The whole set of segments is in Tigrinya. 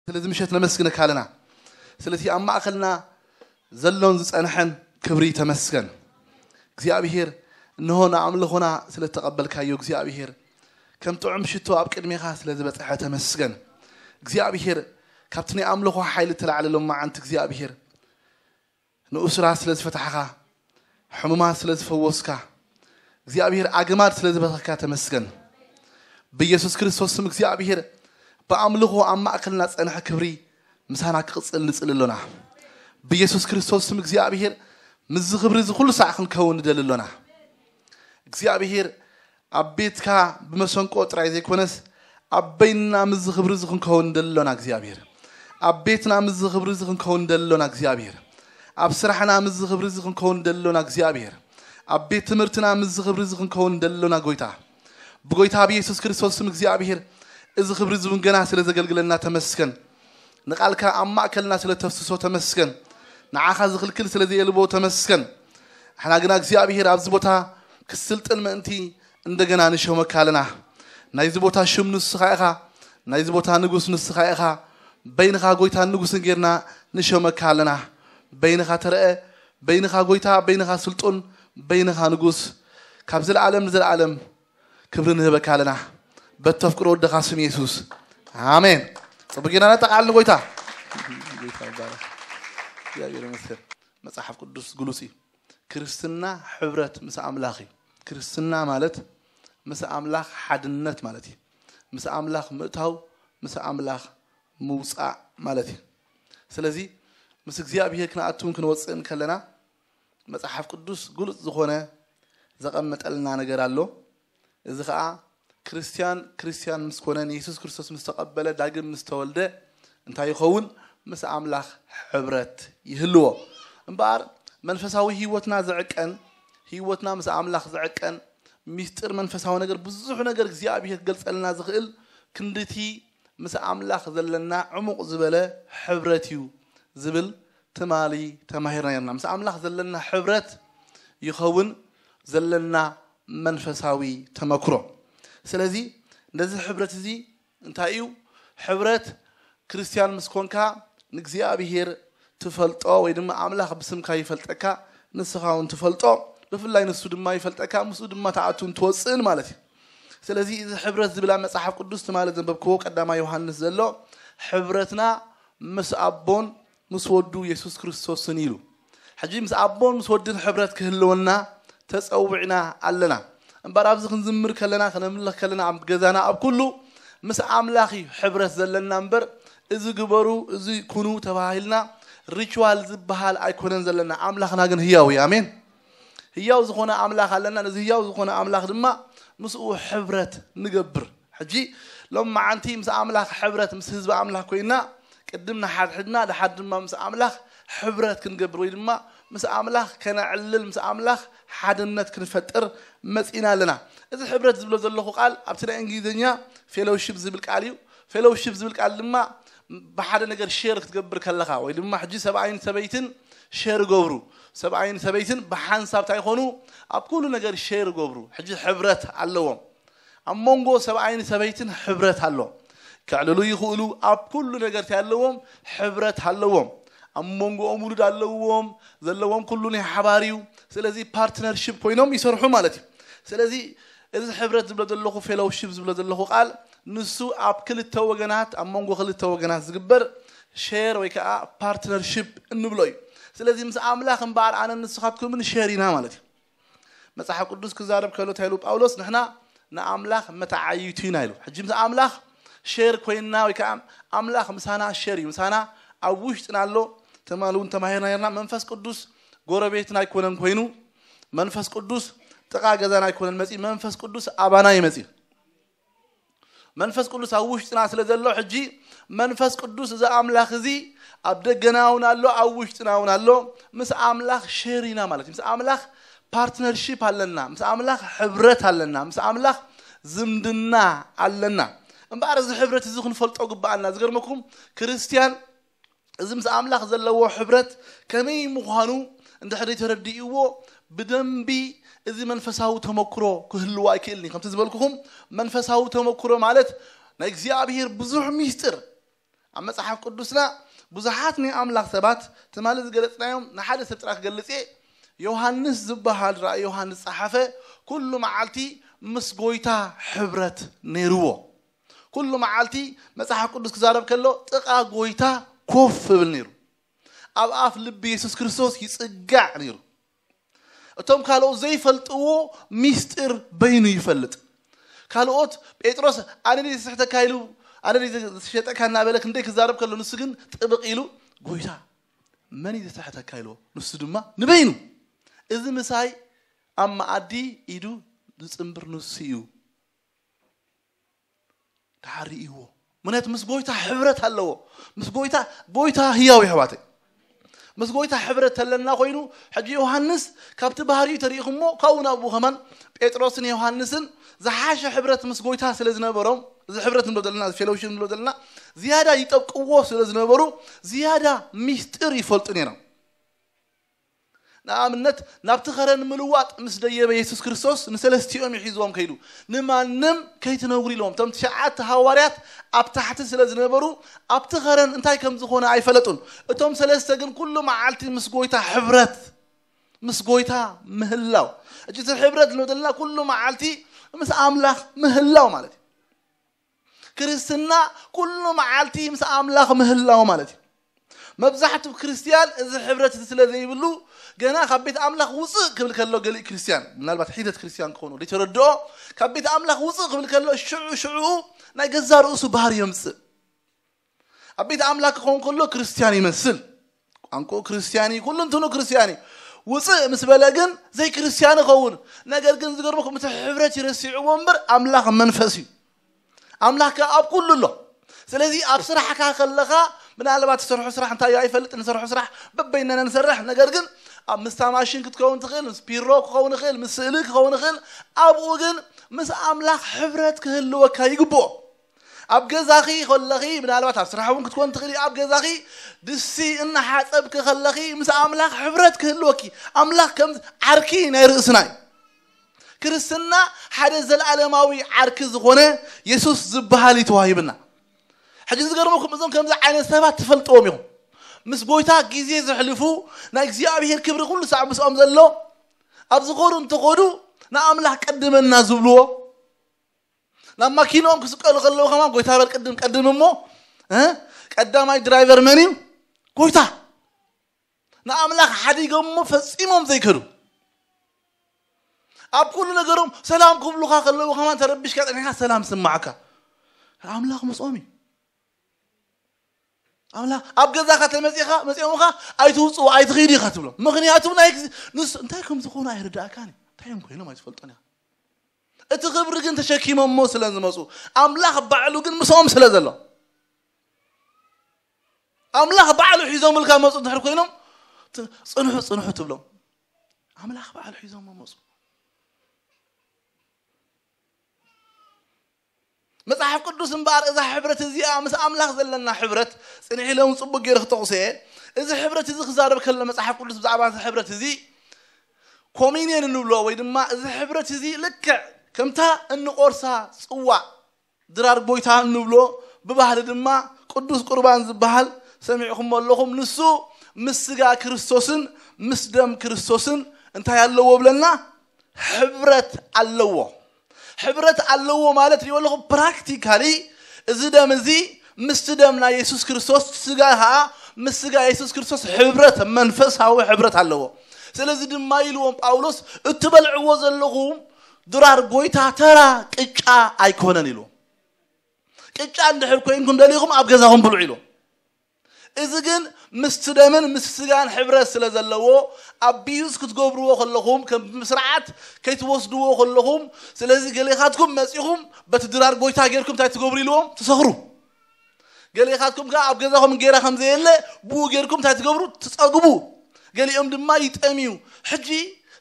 ስለዚ ምሸት ነመስግነካ ኣለና። ስለዚ ኣብ ማእከልና ዘሎን ዝጸንሐን ክብሪ ተመስገን እግዚኣብሔር። እንሆ ንኣምልኾና ስለ እተቐበልካዮ እግዚኣብሔር፣ ከም ጥዑም ሽቶ ኣብ ቅድሜኻ ስለ ዝበጽሐ ተመስገን እግዚኣብሔር። ካብቲ ናይ ኣምልኾ ሓይሊ እተላዕለ ሎማዓንቲ እግዚኣብሔር፣ ንእሱራ ስለ ዝፈታሕኻ፣ ሕሙማት ስለ ዝፈወስካ፣ እግዚኣብሔር ኣግማድ ስለ ዝበተኽካ ተመስገን። ብኢየሱስ ክርስቶስ ስም እግዚኣብሔር ብኣምልኾ ኣብ ማእከልና ጸንሐ ክብሪ ምሳና ክቕጽል ንጽሊ ኣሎና። ብኢየሱስ ክርስቶስ ስም እግዚኣብሔር ምስዚ ክብሪ እዚ ኩሉ ሳዕ ክንከውን ንደሊ ኣሎና። እግዚኣብሔር ኣብ ቤትካ ብመሰንቆ ጥራይ ዘይኮነስ ኣብ በይንና ምስዚ ክብሪ እዚ ክንከውን ንደሊ ኣሎና እግዚኣብሔር። ኣብ ቤትና ምስዚ ክብሪ እዚ ክንከውን ንደሊ ኣሎና እግዚኣብሔር። ኣብ ስራሕና ምስዚ ክብሪ እዚ ክንከውን ንደሊ ኣሎና እግዚኣብሔር። ኣብ ቤት ትምህርትና ምስዚ ክብሪ እዚ ክንከውን ንደሊ ኣሎና ጎይታ። ብጎይታ ብኢየሱስ ክርስቶስ ስም እግዚኣብሔር እዚ ክብሪ እዚ እውን ገና ስለ ዘገልግለና ተመስገን። ንቓልካ ኣብ ማእከልና ስለ ተፍስሶ ተመስገን። ንዓኻ ዝኽልክል ስለ ዘየልቦ ተመስገን። ንሕና ግና እግዚኣብሔር ኣብዚ ቦታ ክስልጥን ምእንቲ እንደገና ንሾመካ ኣለና። ናይዚ ቦታ ሽም ንስኻ ኢኻ። ናይዚ ቦታ ንጉስ ንስኻ ኢኻ። በይንኻ ጎይታን ንጉስን ጌርና ንሾመካ ኣለና። በይንኻ ተረአ፣ በይንኻ ጎይታ፣ በይንኻ ስልጡን፣ በይንኻ ንጉስ፣ ካብ ዘለኣለም ንዘለኣለም ክብሪ ንህበካ ኣለና። በተፍቅሮ ወደኻ ስም የሱስ። ኣሜን። ጽቡቅ ጌርና ነጠቓዕል ንጎይታ። ጌታ ይባረክ። እግዚኣብሔር ይመስገን። መጽሓፍ ቅዱስ ግሉጽ እዩ። ክርስትና ሕብረት ምስ ኣምላኽ እዩ። ክርስትና ማለት ምስ ኣምላኽ ሓድነት ማለት እዩ። ምስ ኣምላኽ ምእታው፣ ምስ ኣምላኽ ምውጻእ ማለት እዩ። ስለዚ ምስ እግዚኣብሔር ክንኣቱን ክንወጽእን ከለና መጽሓፍ ቅዱስ ግሉጽ ዝኾነ ዘቐመጠልና ነገር ኣሎ። እዚ ኸኣ ክርስትያን ክርስትያን ምስ ኮነ፣ ንየሱስ ክርስቶስ ምስ ተቐበለ፣ ዳግም ምስ ተወልደ እንታይ ይኸውን? ምስ ኣምላኽ ሕብረት ይህልዎ። እምበኣር መንፈሳዊ ህይወትና ዝዕቀን፣ ህይወትና ምስ ኣምላኽ ዝዕቀን፣ ሚስጥር መንፈሳዊ ነገር፣ ብዙሕ ነገር እግዚኣብሔር ክገልጸልና ዝኽእል ክንድቲ ምስ ኣምላኽ ዘለና ዕሙቕ ዝበለ ሕብረት እዩ ዝብል ትማሊ ተማሂርና ነርና። ምስ ኣምላኽ ዘለና ሕብረት ይኸውን ዘለና መንፈሳዊ ተመክሮ። ስለዚ ነዚ ሕብረት እዚ እንታይ እዩ? ሕብረት ክርስትያን ምስ ኮንካ ንእግዚኣብሔር ትፈልጦ ወይ ድማ ኣምላኽ ብስምካ ይፈልጠካ፣ ንስኻ እውን ትፈልጦ፣ ብፍላይ ንሱ ድማ ይፈልጠካ፣ ምስኡ ድማ ትኣቱን ትወፅእን ማለት እዩ። ስለዚ እዚ ሕብረት ዝብል ኣብ መጽሓፍ ቅዱስ ትማሊ ዘንበብክዎ ቀዳማይ ዮሃንስ ዘሎ ሕብረትና ምስ ኣቦን ምስ ወዱ የሱስ ክርስቶስን ኢሉ። ሕጂ ምስ ኣቦን ምስ ወድን ሕብረት ክህልወና ተጸዊዕና ኣለና። እምበር ኣብዚ ክንዝምር ከለና፣ ክነምልኽ ከለና፣ ኣብ ገዛና፣ ኣብ ኩሉ ምስ ኣምላኽ እዩ ሕብረት ዘለና እምበር እዚ ግበሩ፣ እዚ ኩኑ ተባሂልና ሪቹዋል ዝበሃል ኣይኮነን ዘለና። ኣምላኽና ግን ህያው እዩ። ኣሜን። ህያው ዝኾነ ኣምላኽ ኣለና። ነዚ ህያው ዝኾነ ኣምላኽ ድማ ምስኡ ሕብረት ንገብር። ሕጂ ሎም መዓንቲ ምስ ኣምላኽ ሕብረት፣ ምስ ህዝቢ ኣምላኽ ኮይና ቅድም ንሓድሕድና፣ ድሓር ድማ ምስ ኣምላኽ ሕብረት ክንገብር ወይ ድማ ምስ ኣምላኽ ከነዕልል፣ ምስ ኣምላኽ ሓድነት ክንፈጥር መጺና ኣለና። እዚ ሕብረት ዝብሎ ዘለኹ ቃል ኣብቲ ናይ እንግሊዝኛ ፌሎውሺፕ ዝብል ቃል እዩ። ፌሎውሺፕ ዝብል ቃል ድማ ብሓደ ነገር ሼር ክትገብር ከለኻ ወይ ድማ ሕጂ ሰብኣይን ሰበይትን ሼር ገብሩ። ሰብኣይን ሰበይትን ብሓንሳብ እንታይ ይኾኑ? ኣብ ኩሉ ነገር ሼር ገብሩ። ሕጂ ሕብረት ኣለዎም። ኣብ መንጎ ሰብኣይን ሰበይትን ሕብረት ኣሎ። ከዕልሉ ይኽእሉ። ኣብ ኩሉ ነገር እንታይ ኣለዎም? ሕብረት ኣለዎም። ኣብ መንጎኦም ውሉድ ኣለዎም። ዘለዎም ኩሉ ናይ ሓባር እዩ። ስለዚ ፓርትነርሺፕ ኮይኖም ይሰርሑ ማለት እዩ። ስለዚ እዚ ሕብረት ዝብሎ ዘለኹ፣ ፌሎውሺፕ ዝብሎ ዘለኹ ቃል ንሱ ኣብ ክልተ ወገናት፣ ኣብ መንጎ ክልተ ወገናት ዝግበር ሼር ወይ ከዓ ፓርትነርሺፕ እንብሎ እዩ። ስለዚ ምስ ኣምላኽ እምበኣር ኣነ ንስኻትኩምን ሼር ኢና ማለት እዩ። መጽሓፍ ቅዱስ ክዛረብ ከሎ እንታይ ኢሉ ጳውሎስ? ንሕና ንኣምላኽ መተዓይቱ ኢና ኢሉ። ሕጂ ምስ ኣምላኽ ሼር ኮይንና ወይ ከዓ ኣምላኽ ምሳና ሼር እዩ፣ ምሳና ኣብ ውሽጥና ኣሎ። ትማሊ እውን ተማሂርና ነርና። መንፈስ ቅዱስ ጎረቤትና ኣይኮነን ኮይኑ፣ መንፈስ ቅዱስ ጥቓ ገዛና ኣይኮነን መጺኡ፣ መንፈስ ቅዱስ ኣባና እዩ መጺኡ። መንፈስ ቅዱስ ኣብ ውሽጥና ስለ ዘሎ ሕጂ መንፈስ ቅዱስ እዚ ኣምላኽ እዚ ኣብ ደገና እውን ኣሎ፣ ኣብ ውሽጥና እውን ኣሎ። ምስ ኣምላኽ ሼር ኢና ማለት እዩ። ምስ ኣምላኽ ፓርትነርሺፕ ኣለና፣ ምስ ኣምላኽ ሕብረት ኣለና፣ ምስ ኣምላኽ ዝምድና ኣለና። እምበኣር እዚ ሕብረት እዚ ክንፈልጦ ግብኣና። ዝገርመኩም ክርስትያን እዚ ምስ ኣምላኽ ዘለዎ ሕብረት ከመይ ምዃኑ እንድሕር ተረዲእዎ ብደንቢ እዚ መንፈሳዊ ተመክሮ ክህልዎ ኣይክእልን እዩ። ከምቲ ዝበልኩኹም መንፈሳዊ ተመክሮ ማለት ናይ እግዚኣብሔር ብዙሕ ሚስጥር ኣብ መጽሓፍ ቅዱስና ብዙሓት ናይ ኣምላኽ ሰባት ትማሊ ዝገለጽናዮም ንሓደ ሰብ ጥራይ ክገልጽ እየ። ዮሃንስ ዝበሃል ራእይ ዮሃንስ ጸሓፈ ኩሉ መዓልቲ ምስ ጎይታ ሕብረት ነይርዎ። ኩሉ መዓልቲ መጽሓፍ ቅዱስ ክዛረብ ከሎ ጥቓ ጎይታ ኮፍ ይብል ነይሩ። ኣብ ኣፍ ልቢ የሱስ ክርስቶስ ይጽጋዕ ነይሩ። እቶም ካልኦት ዘይፈልጥዎ ሚስጢር በይኑ ይፈልጥ። ካልኦት ጴጥሮስ ኣነ ድየ ዝስሕተካ ኢሉ ኣነ ድየ ዝሸጠካ እናበለ ክንደይ ክዛረብ ከሎ ንሱ ግን ጥብቕ ኢሉ ጎይታ መን እዩ ዝስሕተካ ኢልዎ። ንሱ ድማ ንበይኑ እዚ ምሳይ ኣብ መኣዲ ኢዱ ዝጽንብር ንሱ እዩ። ተሓሪእዎ ምክንያቱ ምስ ጎይታ ሕብረት ኣለዎ። ምስ ጎይታ ጎይታ ህያው ይሕዋተይ ምስ ጎይታ ሕብረት ተለና ኮይኑ ሕጂ ዮሃንስ ካብቲ ባህሪኡ ተሪኢኹሞ ካብኡ ናብኡ ከማን ጴጥሮስን ዮሃንስን ዝሓሸ ሕብረት ምስ ጎይታ ስለ ዝነበሮም እዚ ሕብረት ንብሎ ዘለና ፌሎሽን ንብሎ ዘለና ዝያዳ ይጠብቅዎ ስለ ዝነበሩ ዝያዳ ሚስጥር ይፈልጡ ነይሮም። ንኣብነት ናብቲ ኸረን ምልዋጥ ምስ ደየበ የሱስ ክርስቶስ ንሰለስቲኦም ይሒዝዎም ከይዱ ንማንም ከይትነግሩ ኢሎም እቶም ትሽዓተ ሃዋርያት ኣብ ታሕቲ ስለ ዝነበሩ ኣብቲ ኸረን እንታይ ከም ዝኾነ ኣይፈለጡን። እቶም ሰለስተ ግን ኩሉ መዓልቲ ምስ ጎይታ ሕብረት ምስ ጎይታ ምህላው እጅ እቲ ሕብረት ዝሎ ዘለና ኩሉ መዓልቲ ምስ ኣምላኽ ምህላው ማለት እዩ። ክርስትና ኩሉ መዓልቲ ምስ ኣምላኽ ምህላው ማለት እዩ። መብዛሕትኡ ክርስትያን እዚ ሕብረት እዚ ስለ ዘይብሉ ገና ካብ ቤት ኣምላኽ ውፅእ ክብል ከሎ ገሊእ ክርስትያን ምናልባት ሒደት ክርስትያን ክኾኑ ዘይተረድኦ ካብ ቤት ኣምላኽ ውፅእ ክብል ከሎ ሽዑ ሽዑ ናይ ገዛ ርእሱ ባህር የምፅእ። ኣብ ቤት ኣምላኽ ክኸውን ከሎ ክርስትያን ይመስል። ቋንቋኡ ክርስትያን እዩ፣ ኩሉ እንትኑ ክርስትያን እዩ። ውፅእ ምስ በለ ግን ዘይክርስቲያን ይኸውን። ነገር ግን ዝገርመኩም እቲ ሕብረት ይረስዕዎ እምበር ኣምላኽ መንፈስ እዩ። ኣምላኽ ከ ኣብ ኩሉ ኣሎ። ስለዚ ኣብ ስራሕካ ከለኻ ምናልባት ትሰርሖ ስራሕ እንታይ እዩ ኣይፈልጥ ንሰርሖ ስራሕ በበይነና ንሰርሕ። ነገር ግን ኣብ ምስታ ማሽን ክትከውን ትኽእል፣ ምስ ፒሮ ክኸውን ይኽእል፣ ምስ ስእሊ ክኸውን ይኽእል። ኣብኡ ግን ምስ ኣምላኽ ሕብረት ክህልወካ ይግብኦ። ኣብ ገዛኺ ከለኺ ምናልባት ኣብ ስራሕ እውን ክትኮን ትኽእል ኣብ ገዛኺ ድስቲ እናሓፀብኪ ከለኺ ምስ ኣምላኽ ሕብረት ክህልወኪ ኣምላኽ ከም ዓርኪ ናይ ርእስና እዩ። ክርስትና ሓደ ዘለዓለማዊ ዓርኪ ዝኾነ የሱስ ዝበሃል እዩ ተዋሂብና። ሕጂ ዝገርመኩም እዞም ከምዚ ዓይነት ሰባት ትፈልጥዎም ኢኹም። ምስ ጎይታ ግዜ ዘሕልፉ ናይ እግዚኣብሔር ክብሪ ኩሉ ሳዕ ምስኦም ዘሎ ኣብ ዝኾዱ እንተኾዱ ንኣምላኽ ቀድመና ዝብልዎ ናብ ማኪንኦም ክስቀሉ ከለዉ ከማ ጎይታ በል ቅድም ቀድም እሞ ቀዳማይ ድራይቨር መን እዩ? ጎይታ። ንኣምላኽ ሓዲጎሞ ፈጺሞም ዘይከዱ ኣብ ኩሉ ነገሮም ሰላም ክብሉኻ ከለዉ ከማ ተረቢሽካ ጸኒሕካ ሰላም ስማዓካ ኣምላኽ ምስኦም እዩ። ኣምላኽ ኣብ ገዛኻ ተመጺኻ መጺኦምኻ ኣይትውፅኡ ኣይትኽይዱ ኢኻ ትብሎም። ምኽንያቱ ናይ ግዜ ንሱ እንታይ ከም ዝኾኑ ኣይርዳእካን እዩ። እንታይ እዮም ኮይኖም ኣይትፈልጦን ኢኻ። እቲ ክብሪ ግን ተሸኪሞሞ ስለ ዝመፁ ኣምላኽ ባዕሉ ግን ምስኦም ስለ ዘሎ ኣምላኽ ባዕሉ ሒዞምልካ መፁ እንድሕር ኮይኖም ጽንሑ ጽንሑ ትብሎም። ኣምላኽ ባዕሉ ሒዞሞ መፁ። መጽሓፍ ቅዱስ እምበኣር እዛ ሕብረት እዚኣ ምስ ኣምላኽ ዘለና ሕብረት ጽንሕ ኢለ እውን ጽቡቅ ገይረ ክጠቕሶ እየ። እዚ ሕብረት እዚ ክዛረብ ከሎ መጽሓፍ ቅዱስ ብዛዕባ እዚ ሕብረት እዚ ኮሚኒየን እንብሎ ወይ ድማ እዚ ሕብረት እዚ ልክዕ ከምታ እንቆርሳ ጽዋእ ድራር ጎይታ እንብሎ ብባህሊ ድማ ቅዱስ ቁርባን ዝበሃል ሰሚዕኹሞ ኣለኹም። ንሱ ምስ ስጋ ክርስቶስን ምስ ደም ክርስቶስን እንታይ ኣለዎ ብለና? ሕብረት ኣለዎ። ሕብረት ኣለዎ ማለት ሪኦ ኣለኹም ፕራክቲካሊ እዚ ደም እዚ ምስቲ ደም ናይ የሱስ ክርስቶስ ስጋ ከዓ ምስ ስጋ የሱስ ክርስቶስ ሕብረት መንፈሳዊ ሕብረት ኣለዎ። ስለዚ ድማ ኢልዎም ጳውሎስ እትበልዕዎ ዘለኹም ድራር ጎይታ ተራ ቅጫ ኣይኮነን ኢልዎም። ቅጫ እንድሕር ኮይንኩም ደሊኹም ኣብ ገዛኹም ብልዑ ኢልዎም። እዚ ግን ምስቲ ደምን ምስ ስጋን ሕብረት ስለ ዘለዎ ኣቢዩዝ ክትገብርዎ ከለኹም ከም ስርዓት ከይትወስድዎ ከለኹም ስለዚ ገሌኻትኩም መፂኹም በቲ ድራር ጎይታ ጌርኩም እንታይ ትገብሩ ኢልዎም ትሰኽሩ። ገሌኻትኩም ከዓ ኣብ ገዛኹም እንጌራ ከም ዘየለ ብኡ ጌርኩም እንታይ ትገብሩ ትፀግቡ። ገሊኦም ድማ ይጠምዩ። ሕጂ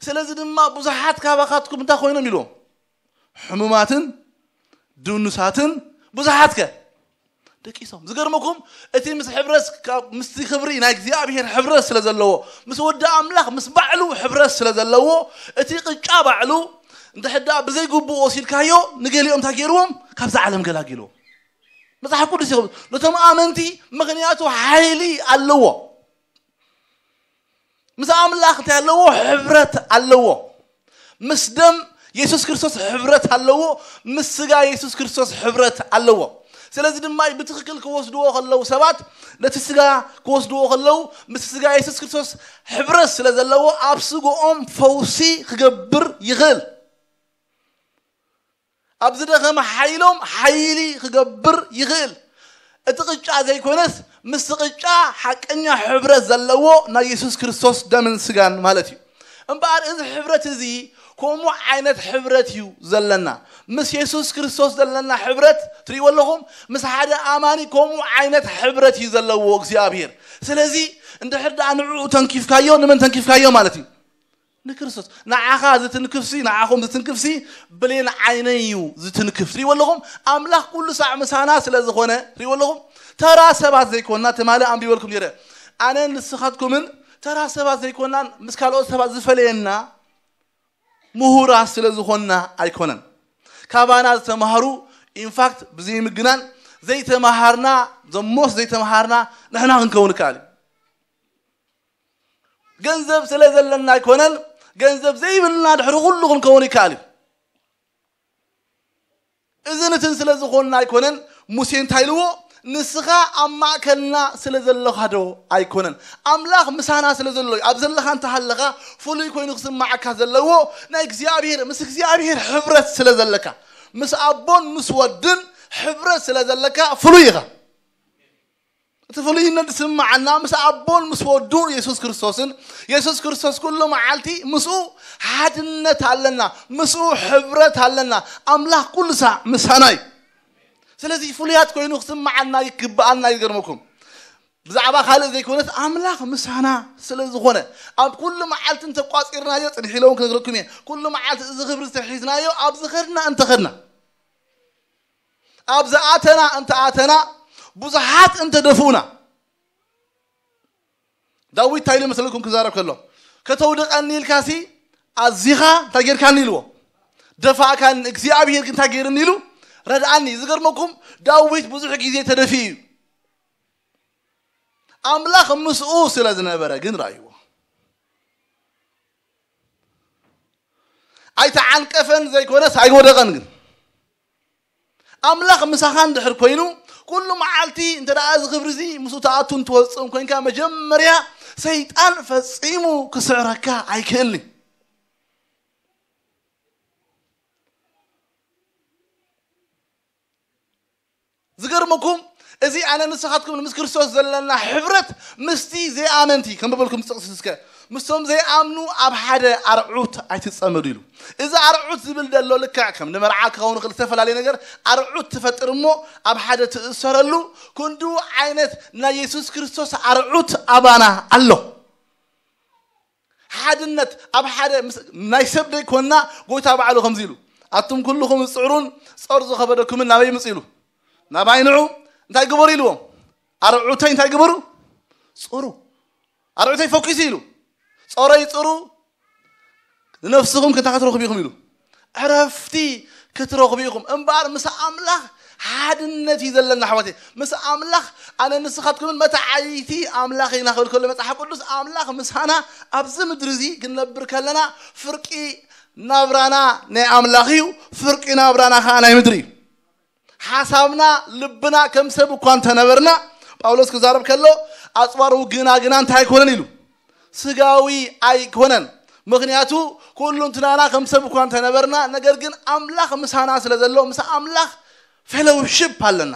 ስለዚ ድማ ብዙሓት ካባኻትኩም እንታይ ኮይኖም ኢልዎም ሕሙማትን ድኑሳትን ብዙሓት ከ ደቂሶም። ዝገርመኩም እቲ ምስ ሕብረት ምስቲ ክብሪ ናይ እግዚኣብሔር ሕብረት ስለ ዘለዎ ምስ ወዲ ኣምላኽ ምስ ባዕሉ ሕብረት ስለ ዘለዎ እቲ ቅጫ ባዕሉ እንድሕዳ ብዘይግብኡ ወሲድካዮ ንገሊኦም እንታይ ገይርዎም ካብዛ ዓለም ገላጊልዎም። መጽሓፍ ቅዱስ ይኸ ነቶም ኣመንቲ ምኽንያቱ ሓይሊ ኣለዎ። ምስ ኣምላኽ እንታይ ኣለዎ? ሕብረት ኣለዎ። ምስ ደም የሱስ ክርስቶስ ሕብረት ኣለዎ። ምስ ስጋ የሱስ ክርስቶስ ሕብረት ኣለዎ። ስለዚ ድማ ብትኽክል ክወስድዎ ከለዉ ሰባት ነቲ ስጋ ክወስድዎ ከለዉ ምስ ስጋ የሱስ ክርስቶስ ሕብረት ስለ ዘለዎ ኣብ ስግኦም ፈውሲ ክገብር ይኽእል። ኣብ ዝደኸመ ሓይሎም ሓይሊ ክገብር ይኽእል። እቲ ቅጫ ዘይኮነስ ምስቲ ቅጫ ሓቀኛ ሕብረት ዘለዎ ናይ የሱስ ክርስቶስ ደምን ስጋን ማለት እዩ። እምበኣር እዚ ሕብረት እዚ ከምኡ ዓይነት ሕብረት እዩ ዘለና። ምስ የሱስ ክርስቶስ ዘለና ሕብረት ትርእይዎ ኣለኹም። ምስ ሓደ ኣማኒ ከምኡ ዓይነት ሕብረት እዩ ዘለዎ እግዚኣብሔር። ስለዚ እንድሕር ደኣ ንዕኡ ተንኪፍካዮ፣ ንመን ተንኪፍካዮ ማለት እዩ? ንክርስቶስ። ንዓኻ ዝትንክፍሲ፣ ንዓኹም ዝትንክፍሲ ብሌን ዓይነይ እዩ ዝትንክፍ። ትርእይዎ ኣለኹም? ኣምላኽ ኩሉ ሳዕ ምሳና ስለ ዝኾነ፣ ትርእይዎ ኣለኹም? ተራ ሰባት ዘይኮንና፣ ትማሊ ኣንቢበልኩም ነይረ። ኣነን ንስኻትኩምን ተራ ሰባት ዘይኮንናን ምስ ካልኦት ሰባት ዝፈለየና ምሁራት ስለ ዝኾንና ኣይኮነን። ካባና ዝተማሃሩ ኢንፋክት ብዘይምግናን ዘይተማሃርና ዘሞስ ዘይተማሃርና ንሕና ክንከውን ይከኣል እዩ። ገንዘብ ስለ ዘለና ኣይኮነን፣ ገንዘብ ዘይብልና ድሕሪ ኩሉ ክንከውን ይከኣል እዩ። እዚ ንትን ስለ ዝኾንና ኣይኮነን። ሙሴ እንታይ ኢልዎ? ንስኻ ኣብ ማእከልና ስለ ዘለኻ ዶ ኣይኮነን? ኣምላኽ ምሳና ስለ ዘሎ እዩ። ኣብ ዘለኻ እንተሃለኻ ፍሉይ ኮይኑ ክስማዓካ ዘለዎ ናይ እግዚኣብሔር፣ ምስ እግዚኣብሔር ሕብረት ስለ ዘለካ፣ ምስ ኣቦን ምስ ወድን ሕብረት ስለ ዘለካ ፍሉይ ኢኻ። እቲ ፍሉይነት ዝስምዓና ምስ ኣቦን ምስ ወዱ የሱስ ክርስቶስን፣ የሱስ ክርስቶስ ኩሉ መዓልቲ ምስኡ ሓድነት ኣለና፣ ምስኡ ሕብረት ኣለና። ኣምላኽ ኩሉ ሳዕ ምሳና እዩ። ስለዚ ፍሉያት ኮይኑ ክስምዓና ይግብኣና። ይገርመኩም፣ ብዛዕባ ካልእ ዘይኮነስ ኣምላኽ ምሳና ስለ ዝኾነ ኣብ ኩሉ መዓልቲ እንተቋፂርናዮ፣ ፅንሕ ኢለ እውን ክነግረኩም እየ። ኩሉ መዓልቲ እዚ ክብሪ ዝተሒዝናዮ ኣብ ዝኸድና እንተኸድና፣ ኣብ ዝኣተና እንተኣተና፣ ብዙሓት እንተደፍኡና። ዳዊት እንታይ ኢሉ መሰለኩም ክዛረብ ከሎ? "ከተውድቐኒ ኢልካሲ ኣዚኻ እንታይ ጌርካኒ?" ኢልዎ። "ደፋእካኒ፣ እግዚኣብሔር ግን እንታይ ጌርኒ?" ኢሉ ረድኣኒ። ዝገርመኩም፣ ዳዊት ብዙሕ ግዜ ተደፊኡ እዩ። ኣምላኽ ምስኡ ስለ ዝነበረ ግን ረኣይዎ። ኣይተዓንቀፈን ዘይኮነስ ኣይወደቐን። ግን ኣምላኽ ምሳኻ እንድሕር ኮይኑ፣ ኩሉ መዓልቲ እንተ ደኣ እዚ ክብሪ እዚ ምስኡ ትኣቱን ትወጽእን ኮይንካ፣ መጀመርያ ሰይጣን ፈጺሙ ክስዕረካ ኣይክእልን እዩ። ዝገርመኩም፣ እዚ ኣነ ንስኻትኩም ምስ ክርስቶስ ዘለና ሕብረት ምስቲ ዘይኣመንቲ፣ ከም በልኩም ጥቕሲ እስከ፣ ምስቶም ዘይኣምኑ ኣብ ሓደ ኣርዑት ኣይትጸመዱ ኢሉ። እዚ ኣርዑት ዝብል ዘሎ ልክዕ ከም ንመርዓ ክኸውን ይኽእል፣ ዝተፈላለየ ነገር ኣርዑት ትፈጥር እሞ ኣብ ሓደ ትእሰረሉ፣ ክንዱ ዓይነት ናይ የሱስ ክርስቶስ ኣርዑት ኣባና ኣሎ። ሓድነት ኣብ ሓደ ምስ-፣ ናይ ሰብ ደይኮንና፣ ጎይታ ባዕሉ ከምዚ ኢሉ፣ "ኣቱም ኩልኹም ዝጽዕሩን ጾር ዝኸበደኩምን ናበይ ምጹ?" ኢሉ። ናባይ ንዑ፣ እንታይ ግበሩ ኢልዎም? ኣርዑተይ እንታይ ግበሩ? ጽሩ። ኣርዑተይ ፈኲሱ ኢሉ። ጾረይ ጽሩ፣ ንነፍስኹም ክንታ ክትረኽቡ ኢኹም ኢሉ። ዕረፍቲ ክትረኽቡ ኢኹም። እምበኣር ምስ ኣምላኽ ሓድነት እዩ ዘለና ኣሕዋተይ። ምስ ኣምላኽ ኣነ ንስኻትኩምን መተዓይይቲ ኣምላኽ ኢና ክብል ከሎ መጽሓፍ ቅዱስ ኣምላኽ ምሳና ኣብዚ ምድሪ እዚ ክንነብር ከለና ፍርቂ ናብራና ናይ ኣምላኽ እዩ፣ ፍርቂ ናብራና ከዓ ናይ ምድሪ እዩ። ሓሳብና ልብና ከም ሰብ እኳ እንተነበርና፣ ጳውሎስ ክዛረብ ከሎ ኣጽዋር ውግእና ግና እንታይ ኣይኮነን ኢሉ፣ ስጋዊ ኣይኮነን። ምኽንያቱ ኩሉ እንትናና ከም ሰብ እኳ እንተነበርና፣ ነገር ግን ኣምላኽ ምሳና ስለ ዘሎ ምስ ኣምላኽ ፌሎውሺፕ ኣለና፣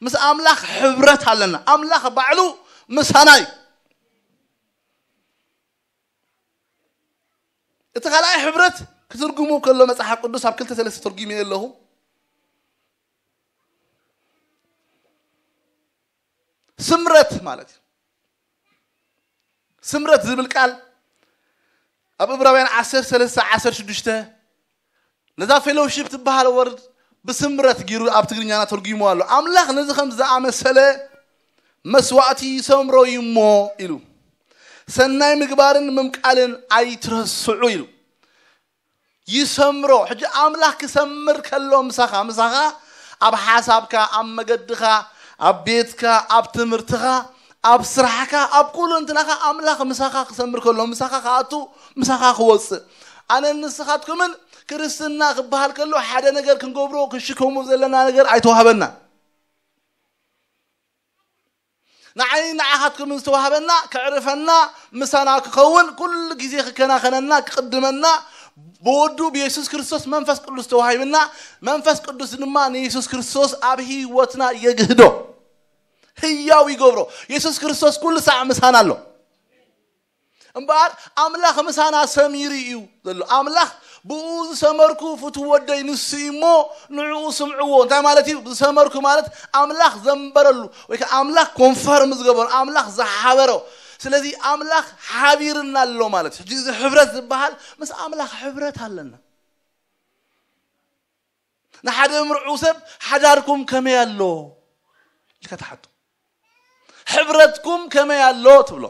ምስ ኣምላኽ ሕብረት ኣለና። ኣምላኽ ባዕሉ ምሳና እዩ። እቲ ካልኣይ ሕብረት ክትርጉሙ ከሎ መጽሓፍ ቅዱስ ኣብ ክልተ ሰለስተ ተርጉሙ ኣለኹ። ስምረት ማለት እዩ። ስምረት ዝብል ቃል ኣብ ዕብራውያን ዓሰርተ ሰለስተ ዓሰርተ ሽዱሽተ ነዛ ፌሎውሺፕ ትበሃል ወርድ ብስምረት ገይሩ ኣብ ትግርኛና ተርጉሞ ኣሎ። ኣምላኽ ነዚ ከም ዝኣመሰለ መስዋእቲ ይሰምሮ እዩ እሞ ኢሉ፣ "ሰናይ ምግባርን ምምቃልን ኣይትረስዑ" ኢሉ ይሰምሮ። ሕጂ ኣምላኽ ክሰምር ከሎ ምሳኻ፣ ምሳኻ ኣብ ሓሳብካ፣ ኣብ መገድኻ፣ ኣብ ቤትካ፣ ኣብ ትምህርትኻ፣ ኣብ ስራሕካ፣ ኣብ ኩሉ እንትናኻ ኣምላኽ ምሳኻ ክሰምር ከሎ፣ ምሳኻ ክኣቱ፣ ምሳኻ ክወፅእ። ኣነን ንስኻትኩምን ክርስትና ክበሃል ከሎ ሓደ ነገር ክንገብሮ ክንሽከሙ ዘለና ነገር ኣይተዋህበና። ንዓይ ንዓኻትኩምን ዝተዋህበና ከዕርፈና፣ ምሳና ክኸውን፣ ኩሉ ግዜ ክከናኸነና፣ ክቕድመና፣ ብወዱ ብየሱስ ክርስቶስ መንፈስ ቅዱስ ተዋሂብና። መንፈስ ቅዱስ ድማ ንየሱስ ክርስቶስ ኣብ ህይወትና የግህዶ፣ ህያው ይገብሮ። የሱስ ክርስቶስ ኩሉ ሳዕ ምሳና ኣሎ። እምበኣር ኣምላኽ ምሳና ሰሚሩ እዩ ዘሎ። ኣምላኽ ብኡ ዝሰመርኩ ፍትው ወደይ ንሱ እዩ እሞ ንዕኡ ስምዕዎ። እንታይ ማለት እዩ? ዝሰመርኩ ማለት ኣምላኽ ዘንበረሉ ወይ ከዓ ኣምላኽ ኮንፈርም ዝገበሩ፣ ኣምላኽ ዝሓበሮ። ስለዚ ኣምላኽ ሓቢርና ኣሎ ማለት እዩ። ሕጂ እዚ ሕብረት ዝበሃል ምስ ኣምላኽ ሕብረት ኣለና። ንሓደ ምርዑው ሰብ ሓዳርኩም ከመይ ኣሎ ኢልካ ትሓቶ። ሕብረትኩም ከመይ ኣሎ ትብሎ።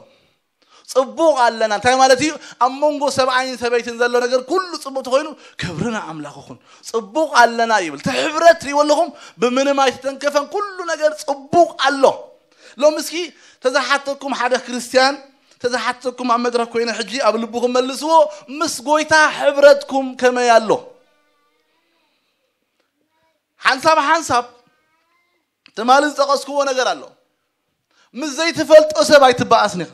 ጽቡቕ ኣለና እንታይ ማለት እዩ? ኣብ መንጎ ሰብኣይን ሰበይትን ዘሎ ነገር ኩሉ ጽቡቕ ተኾይኑ ክብሪ ንኣምላኽ ይኹን። ጽቡቕ ኣለና ይብል። እቲ ሕብረት ትሪእዎ ኣለኹም፣ ብምንም ኣይተተንከፈን፣ ኩሉ ነገር ጽቡቕ ኣሎ። ሎሚ እስኪ ተዝሓተኩም ሓደ ክርስትያን፣ ተዝሓተኩም ኣብ መድረኽ ኮይነ ሕጂ ኣብ ልብኹም መልስዎ፣ ምስ ጎይታ ሕብረትኩም ከመይ ኣሎ? ሓንሳብ ሓንሳብ ትማሊ ዝጠቐስክዎ ነገር ኣሎ። ምስ ዘይትፈልጦ ሰብ ኣይትበኣስን ኢኻ።